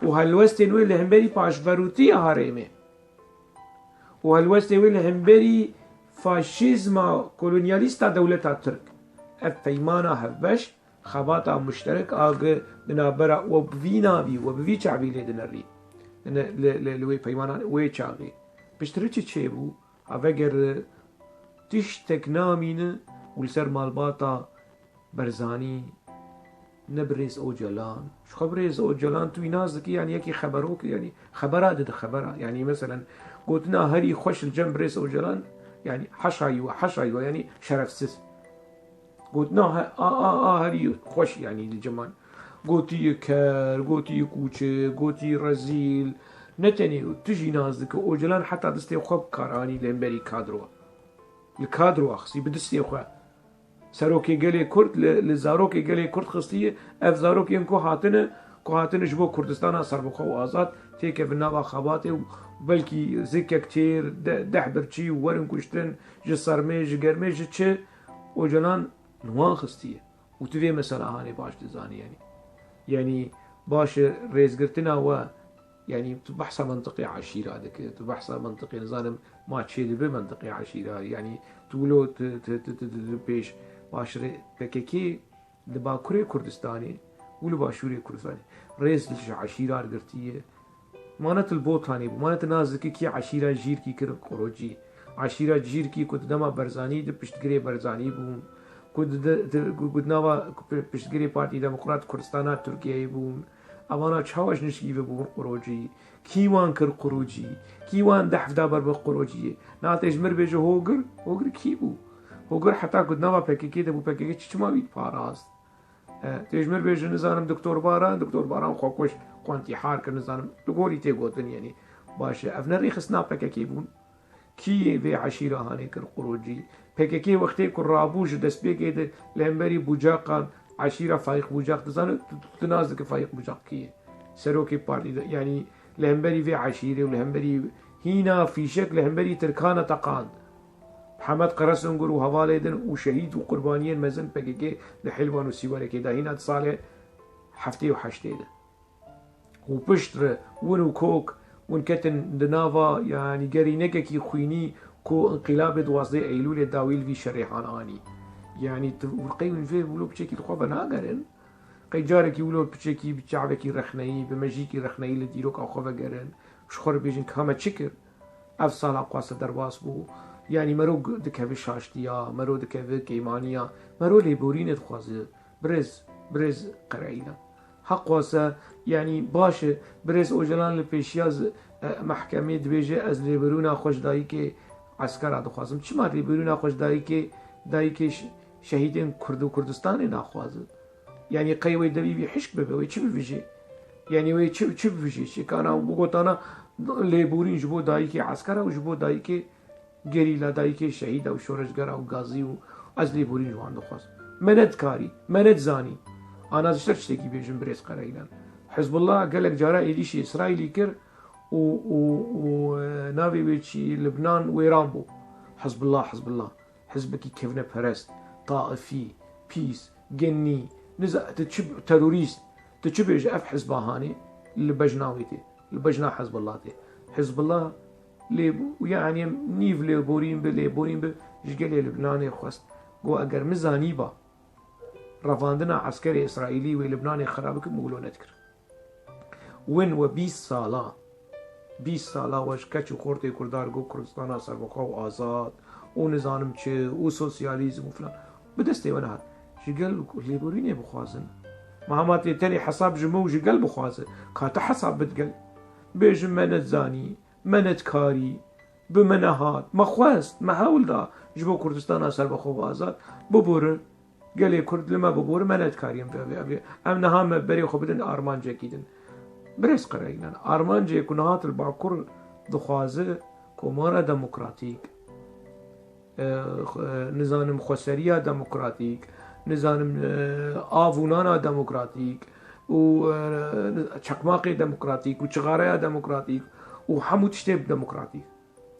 Û helwestên wê li hemberî paşverûtiya herêmê. Û helwestê wê li hemberî faşîzma kolonyalîsta dewleta Tirk. Ev peymana hevbeş, xebata muşterek a gi di navbera we bi vî navî, we bi vî çavî lê dinerî. Li, li, li, li wê peymanan wê çaxê. Piştre çi çêbû? Ha veger tiştek namîne û li ser malbata Barzanî, ne birêz Ocalan. Ji xwe birêz Ocalan tu wî nas dikî, yanî yekî xeberok, yanî xebera dide xebera. Yanî meselen gotina herî xweş li cem birêz Ocalan, yanî haşa ji we, haşa ji we, yanî şerefsiz. Gotina he-, a, a, a herî xweş, yanî li cem wan. Gotiye ker, gotiye kûçik, gotiye rezîl. Ne tenê tu jî nas dike, Ocalan heta destê xwe bi kar anî li hemberî kadro. Li kadro axistî bi destê xwe. Serokê gelê Kurd li, li zarokê gelê Kurd xistiye. Ev zarokên ku hatine, ku hatine ji bo Kurdistana serbixwe û azad têkevin nava xebatê û belkî zikek têr, de-, deh birçî û werin kuştin, ji sermê, ji germê, ji çi, Ocalan li wan xistiye. Û tu vê mesela hanê baş dizanî, yanî. Yanî baş e rêzgirtina we, yanî tu behsa mentiqê eşîra dike, tu behsa mentiqê, nizanim, ma çê dibe mentiqê eşîra, yanî tu wilo tu, tu, tu, tu, tu, tu pêş baş rê P K K li Bakurê Kurdistanê û li Başûrê Kurdistanê rêz li ji eşîra girtiye. Manet li Botanê bû. Manet nas dike kî eşîra Jîrkî kir qurocî. Eşîra Jîrkî ku di dema Barzanî di piştgirê Barzanî bûn. Ku di, di, di, ku di nava, ku pi-, piştgirê Partî Demokrat Kurdistana Tirkiyeyê bûn. Evana çawa ji nişkî ve bûn qurocî? Kî wan kir qurocî? Kî wan dehf da ber bi qurociyê? Na tê ji mir bêje Hogir? Hogir kî bû? Hogir heta ku di nava P K K de bû, P K K çi çima wî diparast? E, tê ji mir bêje, nizanim, Doktor Baran, Doktor Baran xwe kuşt, xwe întîhar kir, nizanim, li gorî tê gotin, yanî, baş e. Ev ne rêxistina P K K bûn. Kî vê eşîra hanê kir qurocî? P K K wextê ku rabû ji destpêkê de li hemberî Bucaqan, eşîra Faîq Bucaq, dizane, tu, tu, tu nas dike Faîq Bucaq kî ye? Serokê partî de, yanî li hemberî vê eşîrê û li hemberî hîna fîşek li hemberî Tirkan e teqand. Mihemed Qeresungur û hevalê din û şehîd û qurbaniyên mezin P K K di Hilwan û Sîwarekê de hîna di salê heftê û heştê de. Û pişt re win û kok, win ketin di nava, yanî gerînekekî xwînî ku înqîlabê duwazdeh Eylûlê dawî li vî şerê han anî. Yanî tu qey win vê wilo piçekî li xwe venagerin? Qey carekî wilo piçekî bi çavekî rexneyî, bi mejîkî rexneyî li dîroka xwe vegerin, ji xwe re bêjin ka me çi kir? Ev sala xwase derbas bû. Yanî mero g-, dikeve şaştiya, mero dikeve kêmaniya, mero lêborînê dixwaze. Birêz, birêz Qereîlan. Heq xwase, yanî baş e, birêz Ocalan li pêşiya z-, e, mehkemê dibêje, ez lêborîna xwe ji dayikê eskera dixwazim. Çima lêborîna xwe ji dayikê, dayikê ş-, şehîdên Kurd û Kurdistanê naxwaze? Yanî qey wê devî vî hişk bibe, wê çi bivijê? Yanî wê çi, çi bivijê? Çi kana bigotana lêborîn ji bo dayikê eskera û ji bo dayikê gerîla, dayikê şehîda û şoreşgera û gazî û ez lêborîn ji wan dixwazim. Me nedikarî, me nedizanî. Ana ez ji te tiştekî bêjim birêz Qereîlan. Hizbullah gelek cara êrîşî Îsraîlî kir û, û, û, e, navê wê çi, Libnan wêran bû. Hizbullah, Hizbullah. Hizbekî kevneperest, taifî, pîs, genî, niza-, tu çi, terorîst, tu çi bêje ev hizba hanê li bejna wê tê, li bejna Hizbullah tê. Hizbullah Lê, yani nîv lêborîn bi, lêborîn bi ji gelê Libnanê xwest. Got, eger min zanîba revandina eskerê Îsraîlî wê Libnanê xera bikim, min wilo nedikir. Win we bîst sala, bîst sala we ji keç û xortê Kurdan got Kurdistana serbixwe û azad û nizanim çi û sosyalîzm û filan. Bi destê we nehat. Ji gel lêborînê bixwazin. Ma hema tê tenê hesab ji min û ji gel bixwaze. Ka tu hesab bid gel. Bêjin me nedizanî, me nedikarî, bi me nehat, me xwest, me hewl da ji bo Kurdistana serbixwe û azad. Bibore, gelê Kurd li me bibore, me nedikarî em vê, vê, vê. Em niha me berê xwe bidin armancekî din. Birêz Qereylan, armancê ku niha li Bakur dixwaze komara demokratîk, e, xwe-, nizanim xweseriya demokratîk, nizanim, e, av û nana demokratîk û, e, çeqmaqê demokratîk û çixareya demokratîk û hemû tiştê demokratîk.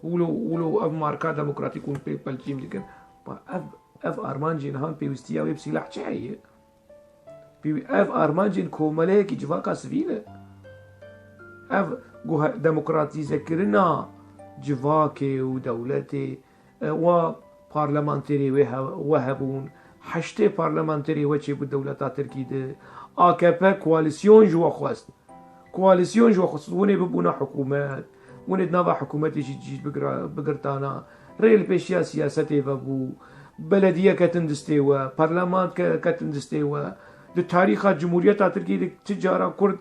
Wilo, wilo ev marka demokratîk hûn pê pelçîn dikin. Ba ev, ev armancên han pêwîstiya wê bi sîlah çi heye? Pêwî-, ev armancên komeleyekî civaka sivîl e. Ev guhe-, demokratîzekirina civakê û dewletê, e, wa parlamenterê wê he-, we hebûn, heştê parlamenterê we çêbû dewleta Tirkî de, A K P koalîsyon ji we xwest. Koalîsyon ji we xwest, winê bibûna hikûmet, winê di nava hikûmetê jî cî bigira-, bigirtana, rê li pêşiya siyasetê vebû, belediye ketin distê we, parleman ke-, ketin distê we. Di tarîxa Cumhuriyeta Tirkiyê de ti cara Kurd,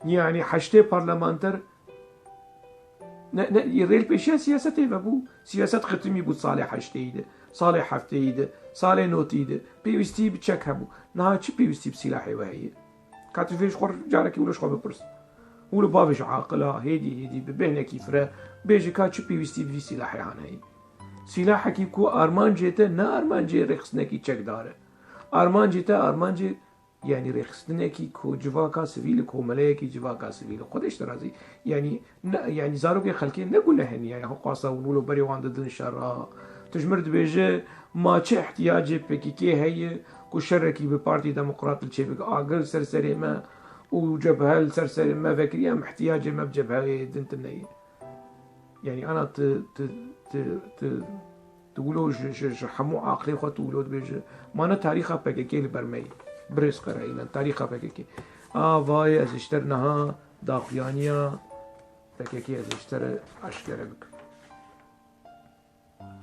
yanî heştê parlamenter ne, ne, rê li pêşiya siyasetê vebû. Siyaset xitimî bû salê heşteyî de, salê hefteyî de, salê notî de. Pêwîstî bi çek hebû. Niha çi pêwîstî bi sîlahê we heye? Ka tu vê ji xwe carekî wilo ji xwe bipirs. Wilo bavê ji aqila, hêdî hêdî bi bêhnekî fire, bêje ka çi pêwîstî bi vî sîlahê han heye. Sîlahekî ku armancê te ne armancê rêxistinekî çekdar e. Armancê te armancê, yanî rêxistinekî ku civaka sivîl, komeleyekî civaka sivîl. Xwedê ji te razî. Yanî ne, yanî zarokê xelkê ne guneh in, yanî xwe xwasa hûn wilo berê wan didin şera. Tu ji mir dibêje, ma çi ihtiyacê P K K heye ku şerekî bi Partî Demokrat li çêbike? Agir li ser serê me û cebhe li ser serê me vekirî, em ihtiyacê me bi cebheyê din tune ye. Yanî ana tu, tu, tu, tu, tu wilo ji, ji, ji hemû aqilê xwe tu wilo dibêje, ma ne tarîxa P K K li ber me ye. Birêz Qereylan, tarîxa P K K. A vayê ez ji te re niha daxuyaniya P K K ez ê ji te re eşkere bikim.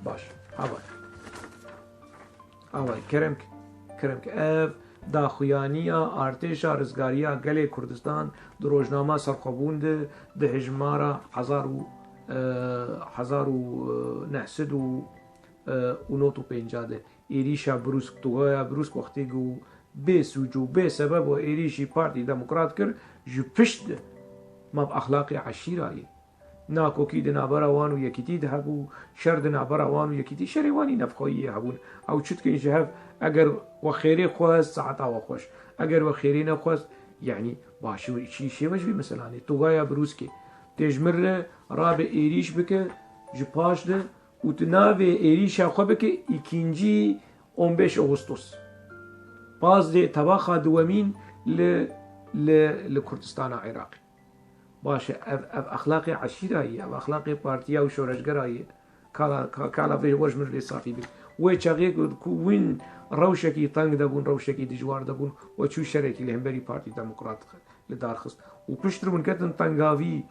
Baş, havay. Havay, kerem ke, kerem ke. Ev daxuyaniya Artêşa Rizgariya Gelê Kurdistan di rojnama Serxwebûn de di hejmara hezar û, e, hezar û neh sed û, e, û nod û pêncî de êrîşa Brûsk, Tugaya Brûsk wextê ku bê sûc û bê sebeb û êrîşî Partî Demokrat kir, ji pişt de ma bi exlaqê eşîra ye. Nakokî di navbera wan û yekîtî de hebû, şer di navbera wan û yekîtî, şerê wanî navxweyî hebûn. Ew çi dikin ji hev, eger we xêrê xwest, saeta we xweş. Eger we xêrê nexwest, yanî baş û çî şêwe ji vî meselanê. Tugaya Brûskê tê ji min re rabe êrîş bike, ji paş de û tu navê êrîşa xwe bike îkincî on beş Ağustos. Pazdeh tebaxa duwemîn li, li, li Kurdistana Iraqê. Baş e, ev, ev exlaqê eşîra ye, ev exlaqê partiya û şoreşgera ye. Kala, ka-, kala vê we ji min vê safî bik. Wê çaxê ku, ku wîn rewşekî teng de bûn, rewşekî dijwar de bûn, we çû şerekî li hemberî Partî Demokrat li dar xist. Û piştre hûn ketin tengavî.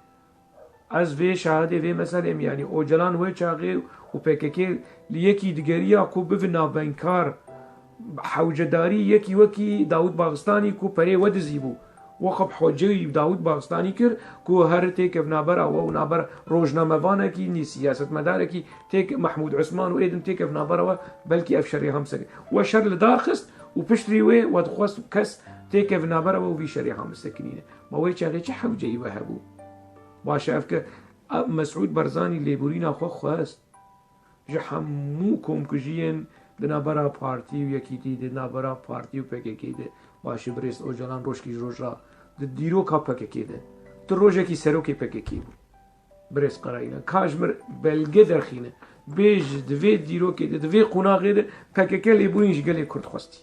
Ez vê şahidê vê meselê me, yanî Ocalan wê çaxê û P K K li yekî digeriya ku bibe navbeynkar, hewcedarî yekî wekî Dawid Baxistanî ku perê we dizî bû. Wexb Hoceyî Dawid Baxistanî kir ku here têkev nabera we û nabera rojnamevanekî, nî siyasetmedarekî têk-, Mehmûd Usman û êdin têkev nabera we, belkî ev şerê hem seke. We şer li dar xist û piştrî wê we dixwest kes têkev nabera we û vî şerê hem bisekinîne. Ma wê çaxê çi hewceyî we hebû? Baş e, ev ke, a, Mesûd Barzanî lêborîna xwe xwest. Ji hemû komkujiyên di navbera partî û yekîtî de, di navbera partî û P K K de, baş e, birêz Ocalan rojkî ji roj re di dîroka P K K de, tu rojekî serokê P K K bû. Birêz Qerayîlan, ka ji mir belge derxîne, bêje di vê dîrokê de, di vê qonaxê de P K K lêborîn ji gelê Kurd xwestî.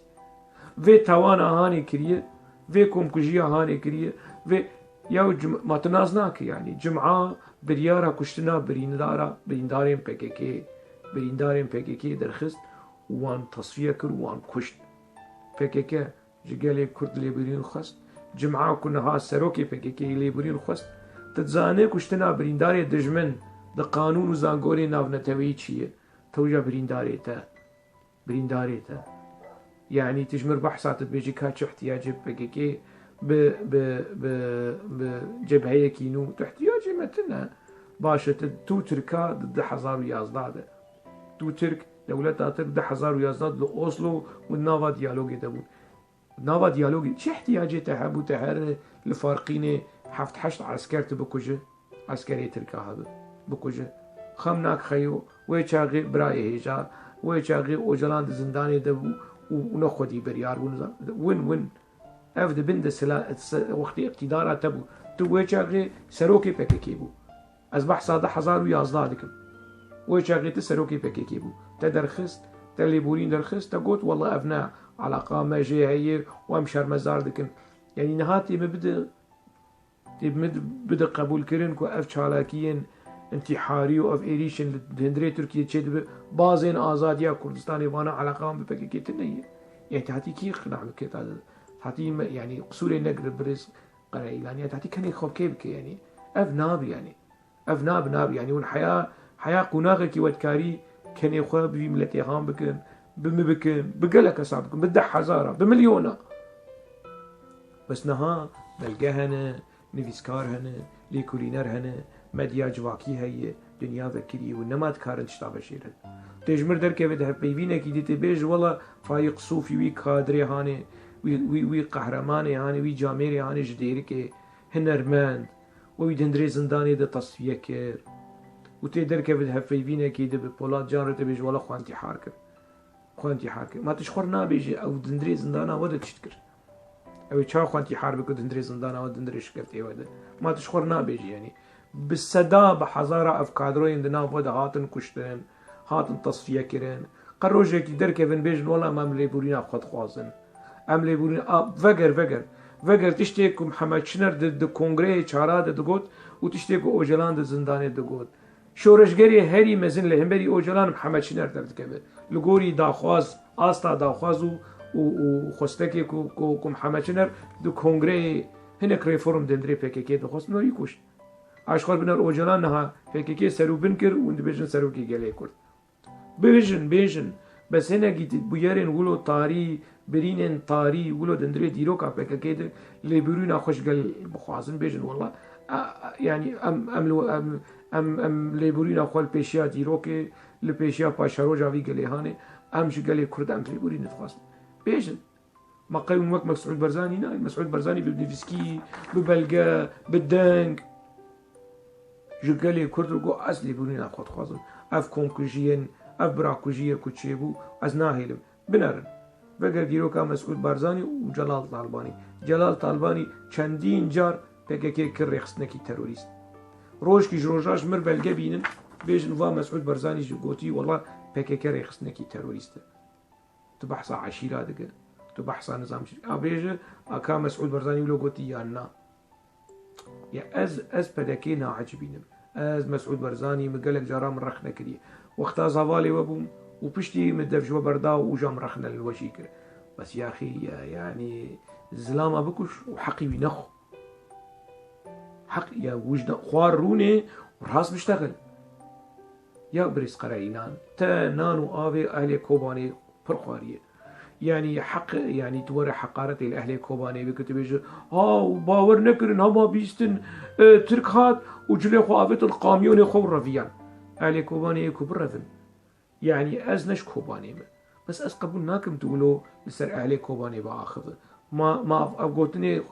Vê tawana hanê kiriye, vê komkujiya hanê kiriye, vê ya cim-, ma tu nas nake, yanî cima Biryara kuştina birîndara, birîndarên P K K, birîndarên P K K derxist û wan tasfiye kir û wan kuşt. P K K ji gelê Kurd lêborîn xwest. Cima ku niha serokê P K K lêborîn xwest. Tu dizanî kuştina birîndarê dijmin di qanûn û zangorê navneteweyî çi ye? Tewja birîndarê te. Birîndarê te. Yanî tu ji mir behsa tu dibêjî ka çi ihtiyacê P K K bi, bi, bi, bi cebheyekî nû. Tu ihtiyacê me tune. Baş e, tu, tu Tirka di du hezar û yazdeh de. Tu Tirk, dewleta Tirk du hezar û yazdeh de li Oslo û nava diyalogê de bûn. Nava diyalogê çi ihtiyacê te hebû, te her li Farqînê heft heşt esker tu bikuje, eskerê Tirka hebe, bikuje. Xemnak Xeyo, wê çaxê birayê hêja, wê çaxê Ocalan di zindanê de bû û, û ne xwedî biryar bû, nizam. Win, win. Ev di bin de sila, se-, wextê îqtîdara te bû. Tu wê çaxê serokê P K K bû. Ez behsa du hezar û yazdeh dikim. Wê çaxê tu serokê P K K bû. Te derxist, te lêborîn derxist, te got, "Wela ev ne alaqa me jê heye û em şermezar dikin." Yanî niha tê min bide, tê min bide qebûlkirin ku ev çalakiyên întîharî û ev êrîşên li hundirê Tirkiyê çêdibe, bazên azadiya Kurdistanê vana alaqa wan bi P K K tune ye. Yanî te hatî kî qina bike ta de? Hatî me, yanî qisûrê negire birêz Qereîlan, yanî te hatî kenê xwe kê bike, yanî ev nabe, yanî. Ev nabe, nabe, yanî hûn heya, heya qonaxekî we dikarî kenê xwe bi vî miletê han bikin, bi min bikin, bi gelek kesa bikin, bi deh hezara, bi milyona. Bes niha belge hene, nivîskar hene, lêkolîner hene, medya civakî heye, dinya vekirî û nema dikarin tişta veşêrin. Tê ji mir derkeve di hevpeyvînekî dî tê bêje, wela Faîq Sofî wî kadrê hanê, wî, wî, wî qehremanê hanê, wî camêrê hanê ji Dêrikê, hinermend, we wî di hundirê zindanê de tasfiye kir û tê derkeve di hevpeyvînekî de bi Polat Can re tê bêje, wela xwe întîhar kir. Xwe întîhar kir. Ma tu ji xwe re nabêjî, ew di hundirê zindana we de tişt kir. Ew ê çawa xwe întîhar bike di hundirê zindana we, di hundirê şikeftê we de? Ma tu ji xwe re nabêjî, yanî. Bi seda, bi hezara ev kadroyên di nav we de hatin kuştin, hatin tasfiye kirin. Qe rojekî derkevin bêjin, wela em, em lêborîna xwe dixwazin. Em lêborîna, a, veger, veger. Veger tiştê ku Mihemed Çiner di, di kongreyê çara de digot û tiştê ku Ocalan di zindanê digot. Şoreşgerê herî mezin li hemberî Ocalan Mihemed Çiner derdikeve. Li gorî daxwaz, asta daxwaz û, û, û xwestekê ku, ku, ku Mihemed Çiner di kongreyê hinek reform di hundirê P K K dixwest, wî kuşt. A ji xwe biner Ocalan niha P K K serûbin kir û dibêjin serokê gelê Kurd. Bêjin, bêjin. Bes hinekî di bûyerên wilo tarî, birînên tarî, wilo di hundirê dîroka P K K de lêborîna xwe ji gel bixwazin, bêjin, wela, a, a, yanî em, em li, em, em, em lêborîna xwe li pêşiya dîrokê, li pêşiya paşeroja vî gelê hanê, em ji gelê Kurd em lêborîn dixwazin. Bêjin. Ma qey hûn wek Mesûd Barzanî nayên? Mesûd Barzanî bi nivîskî, bi belge, bi deng ji gelê Kurd re got, ez lêborîna xwe dixwazim. Ev komkujiyên, ev birakujiyê ku çêbû, ez nahêlim. Binerin. Veger dîroka Mesûd Barzanî û Celal Talbanî. Celal Talbanî çendîn car P K K kir rêxistinekî terorîst. Rojkî ji rojan ji mir belge bînin, bêjin va Mesûd Barzanî jî gotî, wela P K K rêxistinekî terorîst e. Tu behsa eşîra dike. Tu behsa nizam çi. A bêje, a ka Mesûd Barzanî wilo gotî yan na? Ya ez, ez P D K naecibînim. Ez Mesûd Barzanî min gelek caran min rexne kiriye. Wexta zavalê we bûm û piştî min dev ji we berda û ja min rexne li we jî kir. Bes yaxî, ya, yanî zilama bikuş û heqî wî nexwe. Heq ya wijda xwar rûnê û rast biştexil. Ya birêz Qereînan, te nan û avê ehlê Kobanê pir xwariye. Yanî heq, yanî tu were heqaretê li ehlê Kobanê bike, tu bêje, ha, û bawer nekirin, hema bîstin, e, Tirk hat û cilê xwe avêtin qamyonê xwe û reviyan. Ehlê Kobanê yê ku birevin. Yanî ez ne ji Kobanê me. Bes ez qebûl nakim tu wilo li ser ehlê Kobanê biaxive. Ma, ma ev, ev gotinê, e,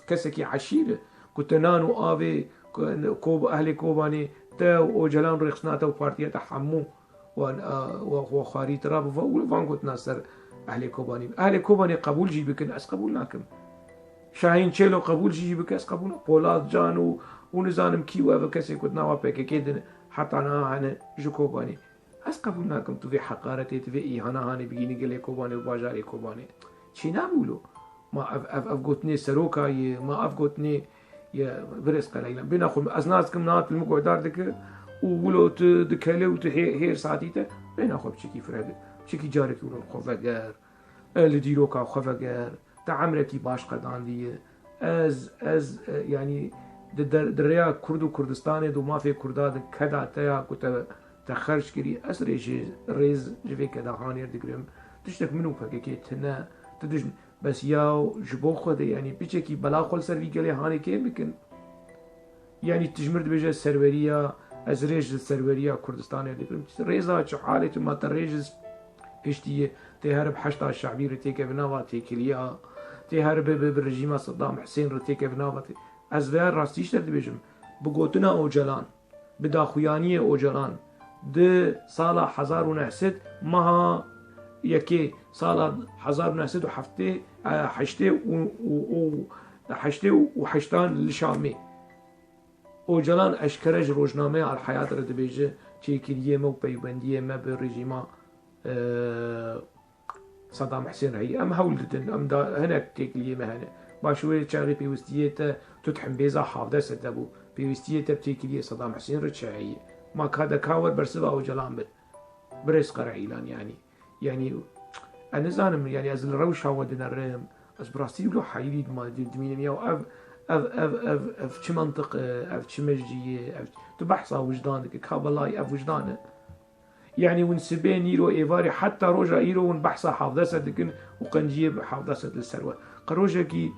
kesekî eşîr e, ku te nan û avê, ku, ko, ehlê Kobanê te û Ocalan rêxistina te û partiya te hemû wan, e, wa, wa xwarî te rabe, va, wilo van gotina ser ehlê Kobanê. Ehlê Kobanê qebûl jî bikin, ez qebûl nakim. Şahîn Çêlo qebûl jî bike, ez qebûl nakim. Polat Can û, û nizanim kî û ev kesê ku di nava P K K de ne, heta niha hene ji Kobanê. Ez qebûl nakim tu vê heqaretê, tu vê îhana hanê bigînî gelê Kobanê û bajarê Kobanê. Çênabe wilo. Ma ev, ev, ev gotinê seroka ye, ma ev gotinê, Ye birêz Qereylan. Bêhna xwe ez nas dikim, niha tu li min guhdar dike û wilo tu dikele û tu hê-, hêr saetî te, bêhna xwe piçekî fireh bike. Piçekî carekî wilo xwe veger. E, li dîroka xwe veger. Te emrekî baş qedandiye. Ez, ez, e, yanî di der-, di rêya Kurd û Kurdistanê de û mafê Kurda de keda te ya ku te, te xerc kirî, ez rê jê, rêz ji vê keda hanê re digirim. Tiştek min û P K K tune, tu dijmin. Bes ya ji bo Xwedê, yanî piçekî bela xwe li ser vî gelê hanê kêm bikin. Yanî tu ji mir dibêje serweriya, ez rêz ji serweriya Kurdistanê digirim. Rêza çi halê tu ma te rêz ji piştî yê, tê here bi heşda şabî re têkeve nava têkiliya, tê here bi, bi, bi rejîma Saddam Husên re têkeve nava tê-, ez vêya rastî ji te dibêjim. Bi gotina Ocalan, bi daxuyaniyê Ocalan, di sala hezar û neh sed meha yekê sala hezar û neh sed û heftê, e, heştê û, û, û, heştê û heştan li Şamê. Ocalan eşkere ji rojnameya El Hayat re dibêje, têkiliyê me û peywendiyê me bi rejîma, e, Saddam Husên re heye. Em hewl didin, em da hinek têkiliyê me hene. Baş wê çaxê pêwistiyê te tu di hembêza hevdeh sed de bû. Pêwistiyê te bi têkiliyê Saddam Husên re çi heye? Ma ka de ka wer bersiva Ocalan bit. Birêz Qereylan yanî. Yanî, ez nizanim, yanî ez li rewşa we dinerim. Ez bi rastî wilo heyirî dima-, di-, dimînim ya ev, ev, ev, ev, ev çi mentiq e, ev çi mejî ye, ev, tu behsa wijdan dike, ka belay ev wijdan e. Yanî hûn sibê, nîro, êvarê, heta roja îro hûn behsa hevdeh sed dikin û qenciyê hevdeh sed li ser we. Qe rojekî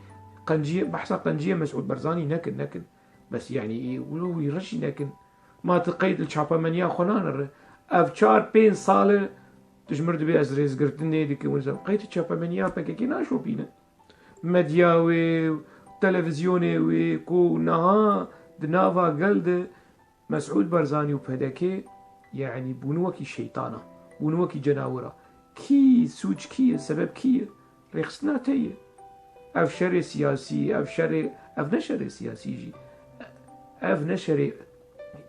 qenciyê, behsa qenciyê Mesûd Barzanî nekin, nekin. Bes yanî î wilo wî re jî nekin. Ma tu qeyd li çapemeniya xwe nanere. Ev çar pênc sal e tu ji mir dibê ez rêzgirtinê dikim, wisa qeyd çapemeniya P K K naşopîne. Medya wê, televîzyonê wê ku niha di nava gel de Mesûd Barzanî û P D K, yanî bûn wekî şeytana, bûn wekî cenawira. Kî sûc kî ye, sebeb kî ye? Rêxistina te ye. Ev şerê siyasî, ev şerê, ev ne şerê siyasî jî. Ev ne şerê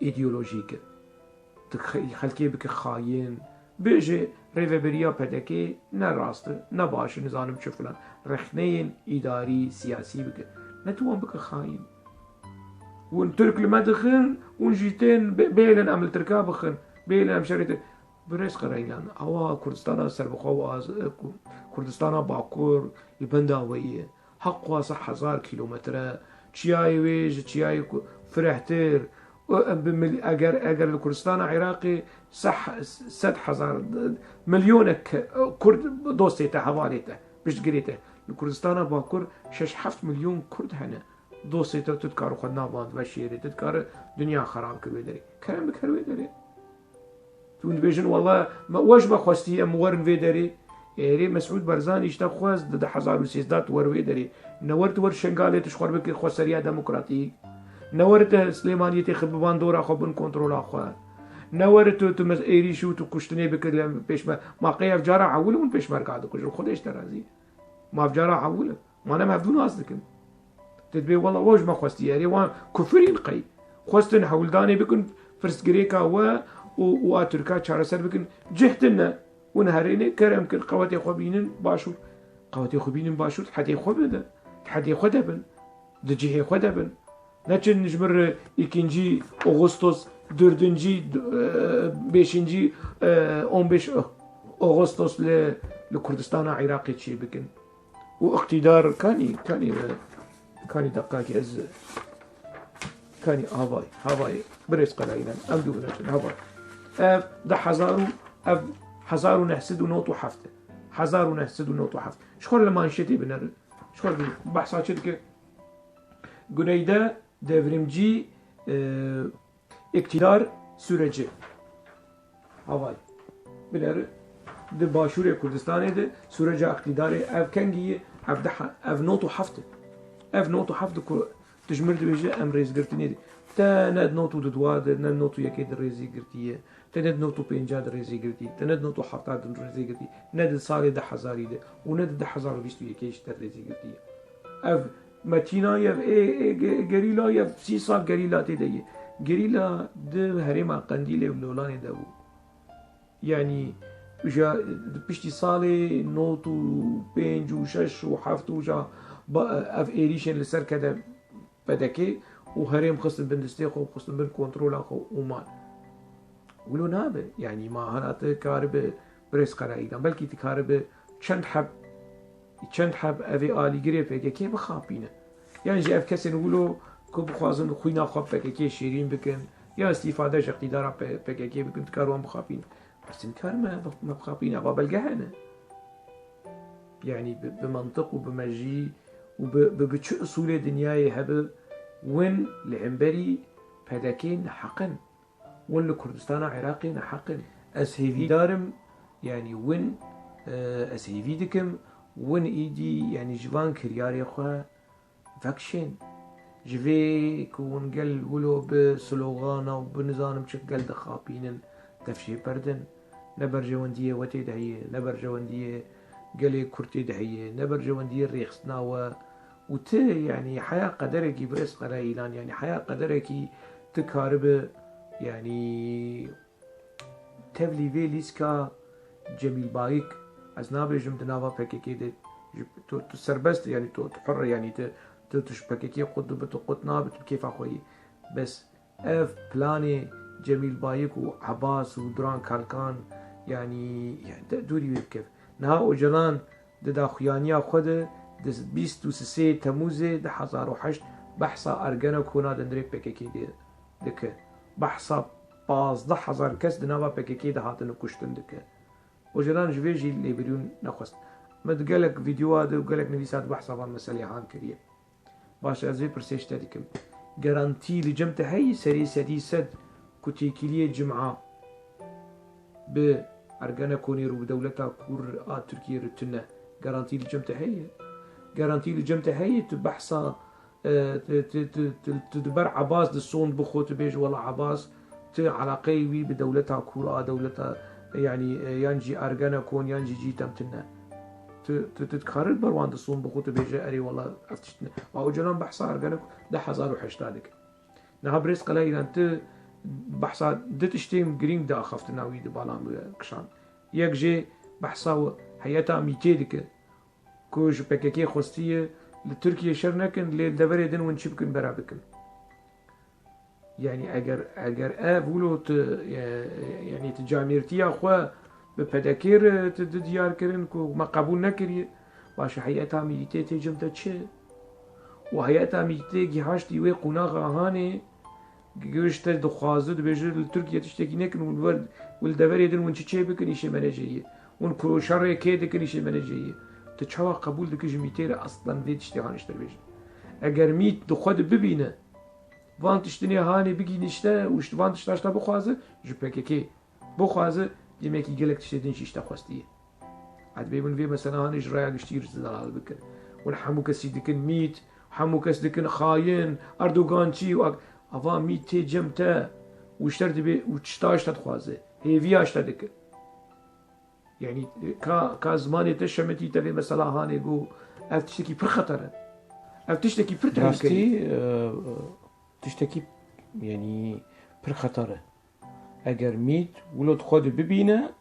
îdeolojîk e. Tu xe-, xelkê bike xayin. Bêje rêveberiya P D K ne rast e, ne baş e, nizanim çi filan. Rexneyên îdarî, siyasî bike. Ne tu wan bike xayin. Hûn Tirk li me dixin, hûn jî tên bê-, bêlin em li Tirka bixin. Bêlin em şerê te-, Birêz Qereylan, awa Kurdistana serbixwe û az-, Ku-, Kurdistana Bakur li benda we ye. Heqwa sed hezar kîlometre, çiyayê wê ji çiyayê ku-, firehtir. Û em bi mil-, eger, eger li Kurdistana Iraqê seh-, sed hezar, milyonek Kurd dostê te, hevalê te, piştgirê te. Li Kurdistana Bakur şeş heft milyon Kurd hene. Dostê te tu dikare xwe navand veşêrê, tu dikare dinya xerab kir wê derê. Kerem bikir wê derê. Tu hûn dibêjin, wela me, we ji me xwestiye em werin vê derê. Êrê Mesûd Barzanî ji te xwest di du hezar û sêzdeh tu wer vê derê. Ne wer tu wer Şengalê tu ji xwe bikir xweseriya demokratîk. Ne wer tu Silêmaniyê têxî bi bandora xwe bin kontrola xwe. Ne wer tu, tu mes-, êrîş û tu kuştinê bikir li pêşme-, ma qey ev cara ewil hûn pêşmerga dikujin. Xwedê ji te razî. Ma ev cara ewil e. Ma ne em hevdû nas dikin. Tu dibê wela we ji me xwestiye. Erê wan kufirîn qey. Xwestin hewldanê bikin, pirsgirêka we û, û a Tirka çareser bikin. Cih tune. Hûn herênê kerem kin, qewetê xwe bînin başûr. Qewetê xwe bînin başûr, hedê xwe bidin. Hedê xwe de bin. Di cihê xwe de bin. Neçin ji mir îkincî Ağustos, dördüncî, e, beşinci, e, on beş Ağustos li, li Kurdistana Iraqê çê bikin. Û iqtîdar kanî, kanî, e, kanî deqakê ez, kanî avay, havay, birêz Qerayîlan, em dû bineçin, havay. Ev di hezar û, ev hezar û neh sed û nod û heft e. Hezar û neh sed û nod û heft. Ji xwe li manşetê binerin. Ji xwe behsa çi dike? Güneyde devrimci, e, iktidar süreci. Havay. Biler di Başûrê Kurdistanê de süreca iktîdarê ev kengî ye, ev de ha-, ev nod û heft e. Ev nod û heft ku tu ji mir dibêje em rêzgirtinê de. Te ne di nod û di dua de, ne di nod û yekê de rêzî girtiye. Te ne di nod û pênca de rêzî girtî, te ne di nod û hefta de rêzî girtî, ne di salê du hezarî de û ne di du hezar û bîst û yekê jî te rêzî girtî. Ev metîna ye, ev ê, ê, ge-, gerîla ye, sî sal gerîla tê de ye. Gerîla di herêma Qendîlê û Lolanê de bû. Yanî, ja, di piştî salê nod û pênc û şeş û heft û ja ba-, ev êrîşên li ser kede P D K û herêm xistin bin destê xwe û xistin bin kontrola xwe û man. Wilo nabe. Yanî ma hana tu karibe birêz Qerayîdan. Belkî tu karibe çend heb, çend heb evê alîgirê P K K bixapîne. Yan jî ev kesên wilo ku bixwazin xwîna xwe P K K şêrîn bikin, ya îstîfade ji îqtîdara P-, P K K bikin, tu kar wan bixapîne. Bes tu nikare me, me bixapîne, eva belge hene. Yanî bi, bi mantiq û bi mejî û bi, bi, bi çi usulê dinyayê hebe, win li hemberî P D K neheq in. Win li Kurdistana Iraqê neheq in. Ez hêvîdar im, yanî win, e, ez hêvî dikim, win îdî, yanî ji van kiryarê xwe vekişên. Ji vê ku hûn gel wilo bi slogana û bi nizanim çi gel dixapînin, dev jê berdin. Ne berjewendiyê we tê de heye, ne berjewendiyê gelê Kurd tê de heye, ne berjewendiyê rêxistina we. Û ti, yanî heya qederekî birêz Qerayîlan, yanî heya qederekî ti karibi, yanî tevlî vê lîska Cemîl Bayik, ez nabêjim di nava P K K de, ji, tu, tu serbest, yanî tu, tu hur, yanî tu, tu, tu ji P K K qut dibi, tu qut nabi, tu bi kêfa xwe yî. Bes ev planê Cemîl Bayik û Ebas û Duran Kalkan, yanî, yanî te dûrî wê bikev. Niha Ocalan di daxuyaniya xwe de di bîst û sê Temûzê du hezar û heşt behsa Ergenekona di nirê P K K de dike. Behsa pazdeh hezar kes di nava P K K de hatine kuştin dike. Ocalan ji vê jî lêbirîn nexwest. Me di gelek vîdeoa de û gelek nivîsa de behsa van meselê han kiriye. Baş e, ez vê pirsê ji te dikim. Garantî li cem te heyî serê sedî sed ku têkiliyê Cima bi Ergenekonê re û bi dewleta kûr a Tirkiyê re tune? Garantî li cem te heye? Garantî li cem te heye tu behsa, e, tu, tu, tu, tu, tu di ber Ebas de sond bixwe, tu bêjî wela Ebas, tu eleqeyê wî bi dewleta kûr a dewleta, yanî, e, yan jî Ergenekon yan jî cî tem tune. Tu, tu, tu dikarit ber wan de sond bixwe, tu bêje erê wela ev tişt ne. Ma Ocalan behsa Ergenekon du hezar û heşt dike. Niha birêz Qerayîlan, tu behsa du tiştên girîng di axaftina wî de bala min kişand. Yek jê behsa heyeta Mîtê dike ku ji P K K xwestiye li Tirkiyê şer nekin, lê li deverê din win çi bikin bera bikin. Yanî eger, eger ev wilo tu, e, yanî tu camêrtiya xwe bi P D K re tu di diyar kirin ku me qebûl nekiriye, baş e, heyeta Mîtê tê cem te çi? Û heyeta Mîtê gihaştî wê qonaxa hanê, giş te dixwaze, dibêje li Tirkiye tiştekî nekin û li wer, û li deverê din win çi çê bikin, îşê me ne jê ye. Win ku şerê kê dikin, îşê me ne jê ye. Tu çawa qebûl dikî ji Mîtê re aslan vê tiştê hanê ji te re bêjin? Eger Mît di xwe de bibîne, van tiştinê hanê bigînî ji te û ji van tişta ji te bixwaze, ji P K K bixwaze, demekî gelek tiştê din jî ji te xwestiye. Ez dibê min vê mesela hanê ji raya giştî re zelal bikin. Win hemû kesî dikin Mît, hemû kes dikin xayin, Erdogan çi û ak-, ava Mît tê cem te û ji te re dibê û tişta ji te dixwaze, hêviya ji te dike. Yanî ka, ka zimanê te şemitî te vê mesela hanê got, ev tiştekî pir xeter e. Ev tiştekî pir tehîlkeyî. Rastî, e, tiştekî, yanî, pir xeter e. Eger Mît wilo di xwe de bibîne,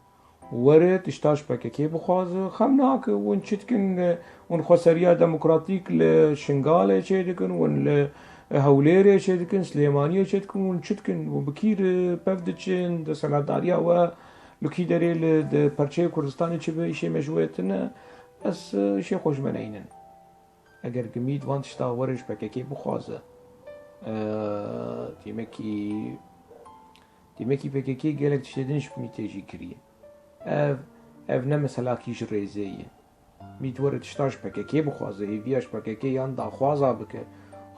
were tişta ji P K K bixwaze, xem nake, win çi dikin, e, win xweseriya demokratîk li Şingalê çê dikin, win li Hewlêrê çê dikin, Silêmaniyê çê dikin, win çi dikin, win bi kî re pev diçin, desthilatdariya we li kî derê li, di perçeyê Kurdistanê çi bi, îşê me ji we tune, ez, e, îşê xwe ji me neynin. Eger Mît van tişta were ji P K K bixwaze, e, demekî, demekî P K K gelek tiştê din ji Mîtê jî kiriye. Ev, ev ne meselakî ji rêzê ye. Mît were tişta ji P K K bixwaze, hêviya ji P K K yan daxwaza bike.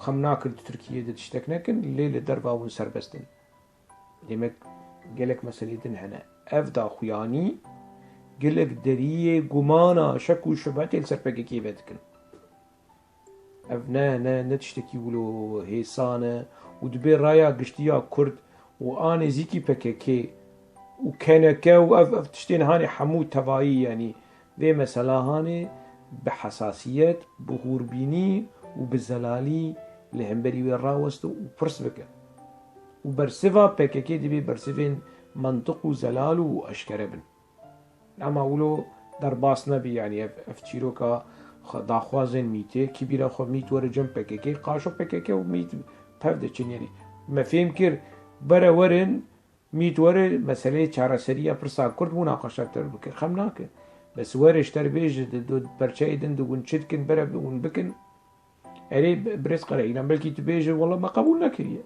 Xem nakin di Tirkiyê de tiştek nekin, lê li derva hûn serbest in. Demek gelek meselê din hene. Ev daxuyanî gelek deriyê gumana, şek û şubhetê li ser P K K vedikin. Ev ne, ne, ne tiştekî wilo hêsan e û dibê raya giştî ya Kurd û a nêzîkî P K K û K N K û ev, ev tiştên hanê hemû tevayî, yanî vê mesela hanê bi hesasiyet, bi hûrbînî û bi zelalî li hemberî wê raweste û pirs bike. Û bersiva P K K dibê bersivên mentiq û zelal û eşkere bin. Ema wilo derbas nebî, yanî ev, ev çîroka daxwazên mîtê, kibîra xwe mît were cem P K K, qaşo P K K û mît pev diçin. Yanî me fêm kir, bere werin, mît were meseleyê çareseriya pirsa Kurd munaqeşe ter bike. Xem nake. Bes were ji ter bêje di, di perçeyê din di hûn çi dikin, bere hûn bikin. Erê, bi-, birêz Qereîlan, belkî tu bêje, wela me qebûl nekiriye.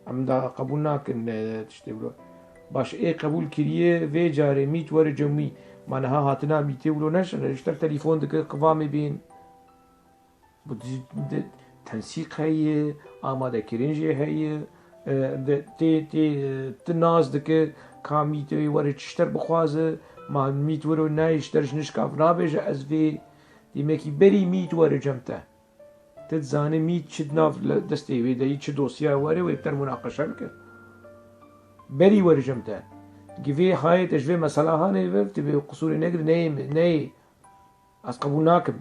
Em da qebûl nakin, e, tiştê wilo. Baş ê qebûl kiriye, vê carê mît were cem wî. Ma niha hatina mîtê wilo neşine, ji ter telefon dike, qivamê bên. Bu di, di, tensîq heye, amadekirin jê heye, e, de, tê, tê, e, ti nas dike, ka mîtê were çi ji ter bixwaze, ma mît were nayê ji ter ji nişkav nabêje ez vê, demekî berî mît were cem te. Ti dizanî mît çi di nav le-, destê wê de yî, çi dosya were wê bi ter munaqeşe bike. Berî were cem te. Gi vê hayê te ji vê mesela hanê vir, tu bê qusûrê negir, neyê min, neyê. Ez qebûl nakim.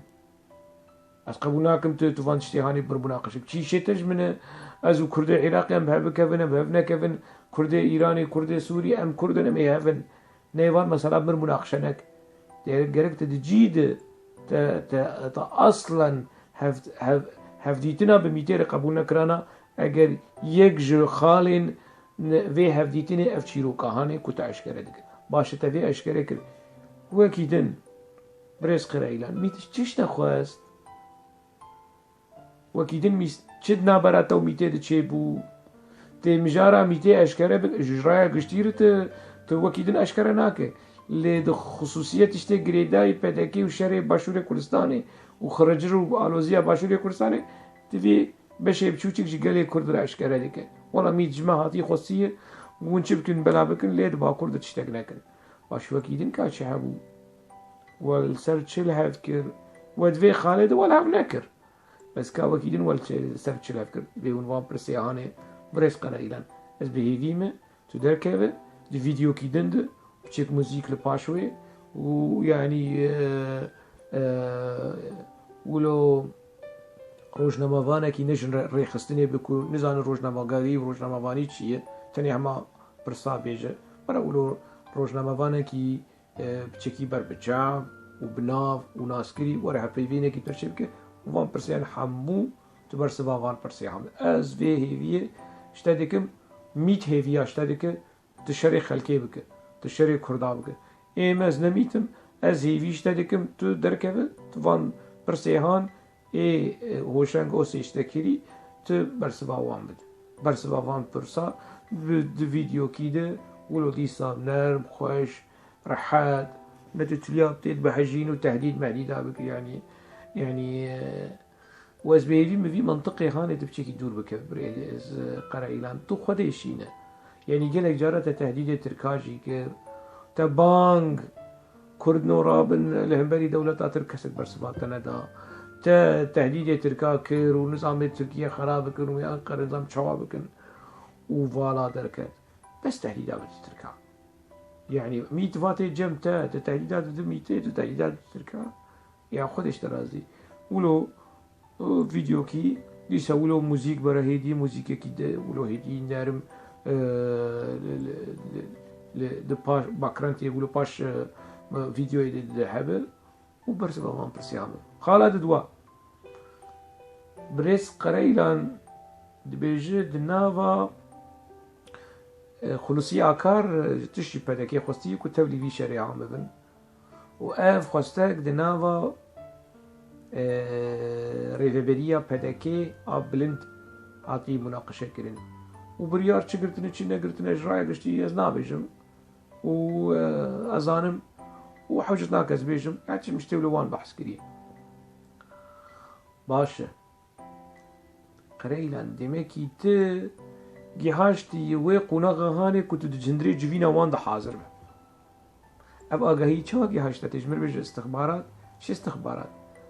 Ez qebûl nakim tu, tu van tiştê hanê bir munaqeşe bikî. Çî şê te ji min e, ez û Kurdê Iraqê em bi hev bikevin, em bi hev nekevin, Kurdê Îranê, Kurdê Sûrî, em Kurd in, em ê hev in. Neyê van mesela bir munaqeşe neke. Te gerek te di cî de, te, te, te aslen hev-, hev-, hevdîtina bi mîtê re qebûl nekirana, eger yek ji xalên ne-, vê hevdîtinê ev çîroka hanê ku te eşkere dike. Baş e te vê eşkere kir. Wekî din, birêz Qereîlan, mît çi nexwest? Wekî din mîs-, çi di navbera te û mîtê de çêbû? Tê mijara mîtê eşkere bik, ji raya giştî re tu, tu wekî din eşkere nake. Lê di xusûsiyet tiştê girêdayî P D K û şerê Başûrê Kurdistanê û xiricir û aloziya Başûrê Kurdistanê, tu vê beşê biçûçik ji gelê Kurd re eşkere dike. Wela mît ji me hatî xwestiye, hûn çi bikin bela bikin, lê di Bakur de tiştek nekin. Baş wekî din ka çi hebû? We li ser çi li hev kir? We di vê xalê de we li hev nekir. Bes ka wekî din we li çi-, li ser çi li hev kir? Vê hûn van pirsê hanê, birêz Qereîlan. Ez bi hêvî me, tu derkeve, di vîdeokî din de, biçek muzîk li paş wê û yanî, e, e, wilo rojnamevanekî ne jin re-, rêxistinê bi ku nizane rojnamegerî û rojnamevanî çi ye, tenê hema pirsa bêje. Were wilo rojnamevanekî, e, biçekî ber bi çav û bi nav û naskirî were hevpeyvînekî pir çê bike û van pirsên hemû tu bersiva van pirsê hemû. Ez vê hêviyê ji te dikim, mît hêviya ji te dike, tu şerê xelkê bike, tu şerê Kurda bike. Êm ez nemîtim, ez hêvî ji te dikim, tu derkeve, tu van pirsê han ê, e, Hoşeng Osê ji te kirî, tu bersiva wan bide. Bersiva van pirsa bi, di vîdeokî de wilo dîsa nerm, xweş, rehet, ne tu tiliya tê dibehejîn û tehdîd mehdîda bike, yanî, yanî, e, û ez bi hêvî min vî mintiqê hanê tu biçekî dûr bikeve, birêz Qereîlan. Tu xwe dê şîne. Yanî gelek cara te tehdîdê Tirka jî kir. Te bang Kurd no rabin li hemberî dewleta Tirk kesek bersiva te neda. Te tehdîdê Tirka kir û nizamê Tirkiye xera bikin û yan qere nizam çawa bikin û vala derket. Bes tehdîda bidî Tirka. Yanî mît vatê cem te, te tehdîda didi mîtê, tu tehdîda didi Tirka. Ya Xwedê ji te razî. Wilo, e, vîdeokî, dîsa wilo muzîk bere hêdî, muzîkekî de wilo hêdî nerm, e, li, li, li, li, di paş, backgroundê wilo paş, e, vîdeoyê de, de hebe û bersiva van pirsê hebe. Xala di dua. Birêz Qereîlan dibêje di nava, e, Xulûsî Akar, e, tiştî P D K xwestiye ku tevlî vî şerê han bibin. Û ev xwestek di nava, e, rêveberiya P D K a bilind hatî munaqeşe kirin. Û biryar çi girtine, çi negirtine, ji raya giştî ez nabêjim. Û, e, ez zanim, û hewcet nake ez bêjim, ya çi miştê li wan behs kiriye. Baş e. Qireylan, demekî tu gihaştî wê qonaxa hanê ku tu di hundirê civîna wan de hazir be. Ev agahî çawa gihaşte te? Ji min re bêje istixbarat. Çi istixbarat?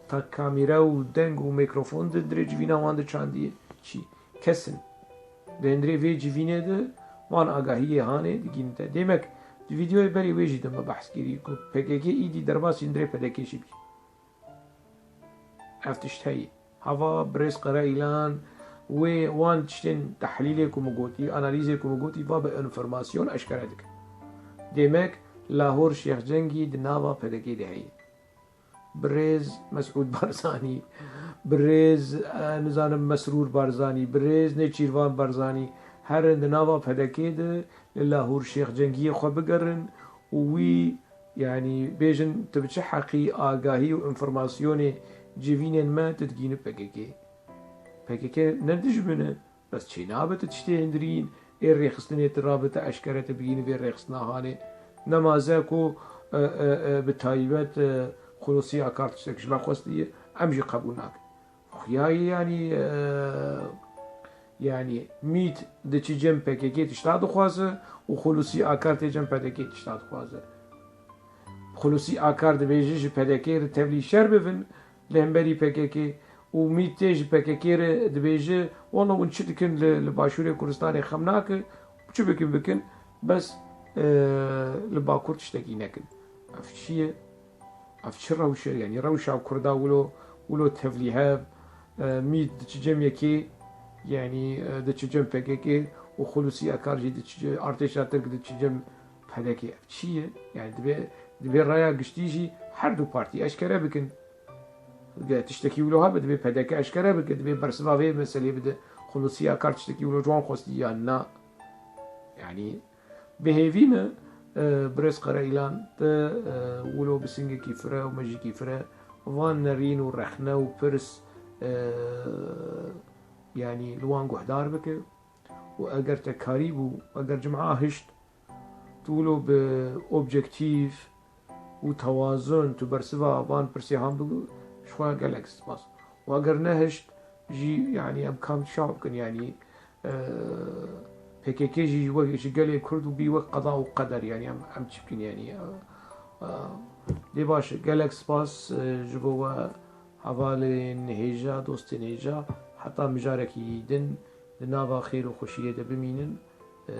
Ta kamera û deng û mikrofon di hundirê civîna wan de çandiye. Çi? Kesin. Di hundirê vê civînê de wan agahiyê hanê digînin te. Demek di vîdeoyê berê wê jî de me behs kirî ku P K K îdî derbasî hundirê P D K jî bî. Ev tişt heye. Hava birêz Qereîlan wê wan tiştên tehlîlê ku min gotî, analîzê ku min gotî, va bi enformasyon eşkere dike. Demek Lahor Şêx Cengî di nava P D K de heye. Birêz Mesûd Barzanî, birêz, e, nizanim Mesrûr Barzanî, birêz Nêçîrvan Barzanî, herin di nava P D K de li Lahûr Şêx Cengiyê xwe bigerin û wî, yanî bêjin, tu bi çi heqî agahî û înformasyonê civînên me tu digînî P K K? P K K ne dijmin e, bes çênabe tu tiştê hindirîn, ê rêxistinê tu rabe tu eşkere tu bigînî vê rêxistina hanê. Nemaze ku, e, e, e, bi taybet, e, Xulûsî Akar tiştek ji me xwestiye, em jî qebûl nakin. Xuya ye, yanî, e, yanî mît diçi cem P K K tişta dixwaze û Xulûsî Akar tê cem P D K tişta dixwaze. Xulûsî Akar dibêje ji P D K re tevlî şer bibin li hemberî P K K û mît tê ji P K K re dibêje, wela hûn çi dikin li, li Başûrê Kurdistanê xem nake, çi bikin bikin, bes, e, li Bakur tiştekî nekin. Ev çi ye? Ev çi rewş e? Yanî rewşa Kurda wilo, wilo tevlî hev, e, mît diçi cem yekê, yanî, e, diçi cem P K K û Xulûsî Akar jî diçi ce-, artêşa Tirk diçi cem P D K. Ev çi ye? Yanî divê, divê raya giştî jî her du partî eşkere bikin. Ge tiştekî wilo hebe, divê P D K eşkere bike, divê bersiva vê meselê bide. Xulûsî Akar tiştekî wilo ciwan xwestî yan na? Yanî bi hêvî me, e, birêz Qereîlan, te, e, wilo bi singekî fire û mejîkî fire van nerîn û rexne û pirs, e, yanî li wan guhdar bike û eger te karîbû, eger cima hişt, tu wilo bi objektîf û tewazun tu bersiva van pirsê han bigî, ji xwe gelek spas. Û eger nehişt jî, yanî em kam çawa bikin, yanî, e, P K K jî wek ji gelê Kurd û bî wek qeda û qeder, yanî em, em çi bikin, yanî, e, e, lê baş e, gelek spas, e, ji bo we hevalên hêja, dostên hêja, heta mijarekî din di nava xêr û xweşiyê de bimînin. E,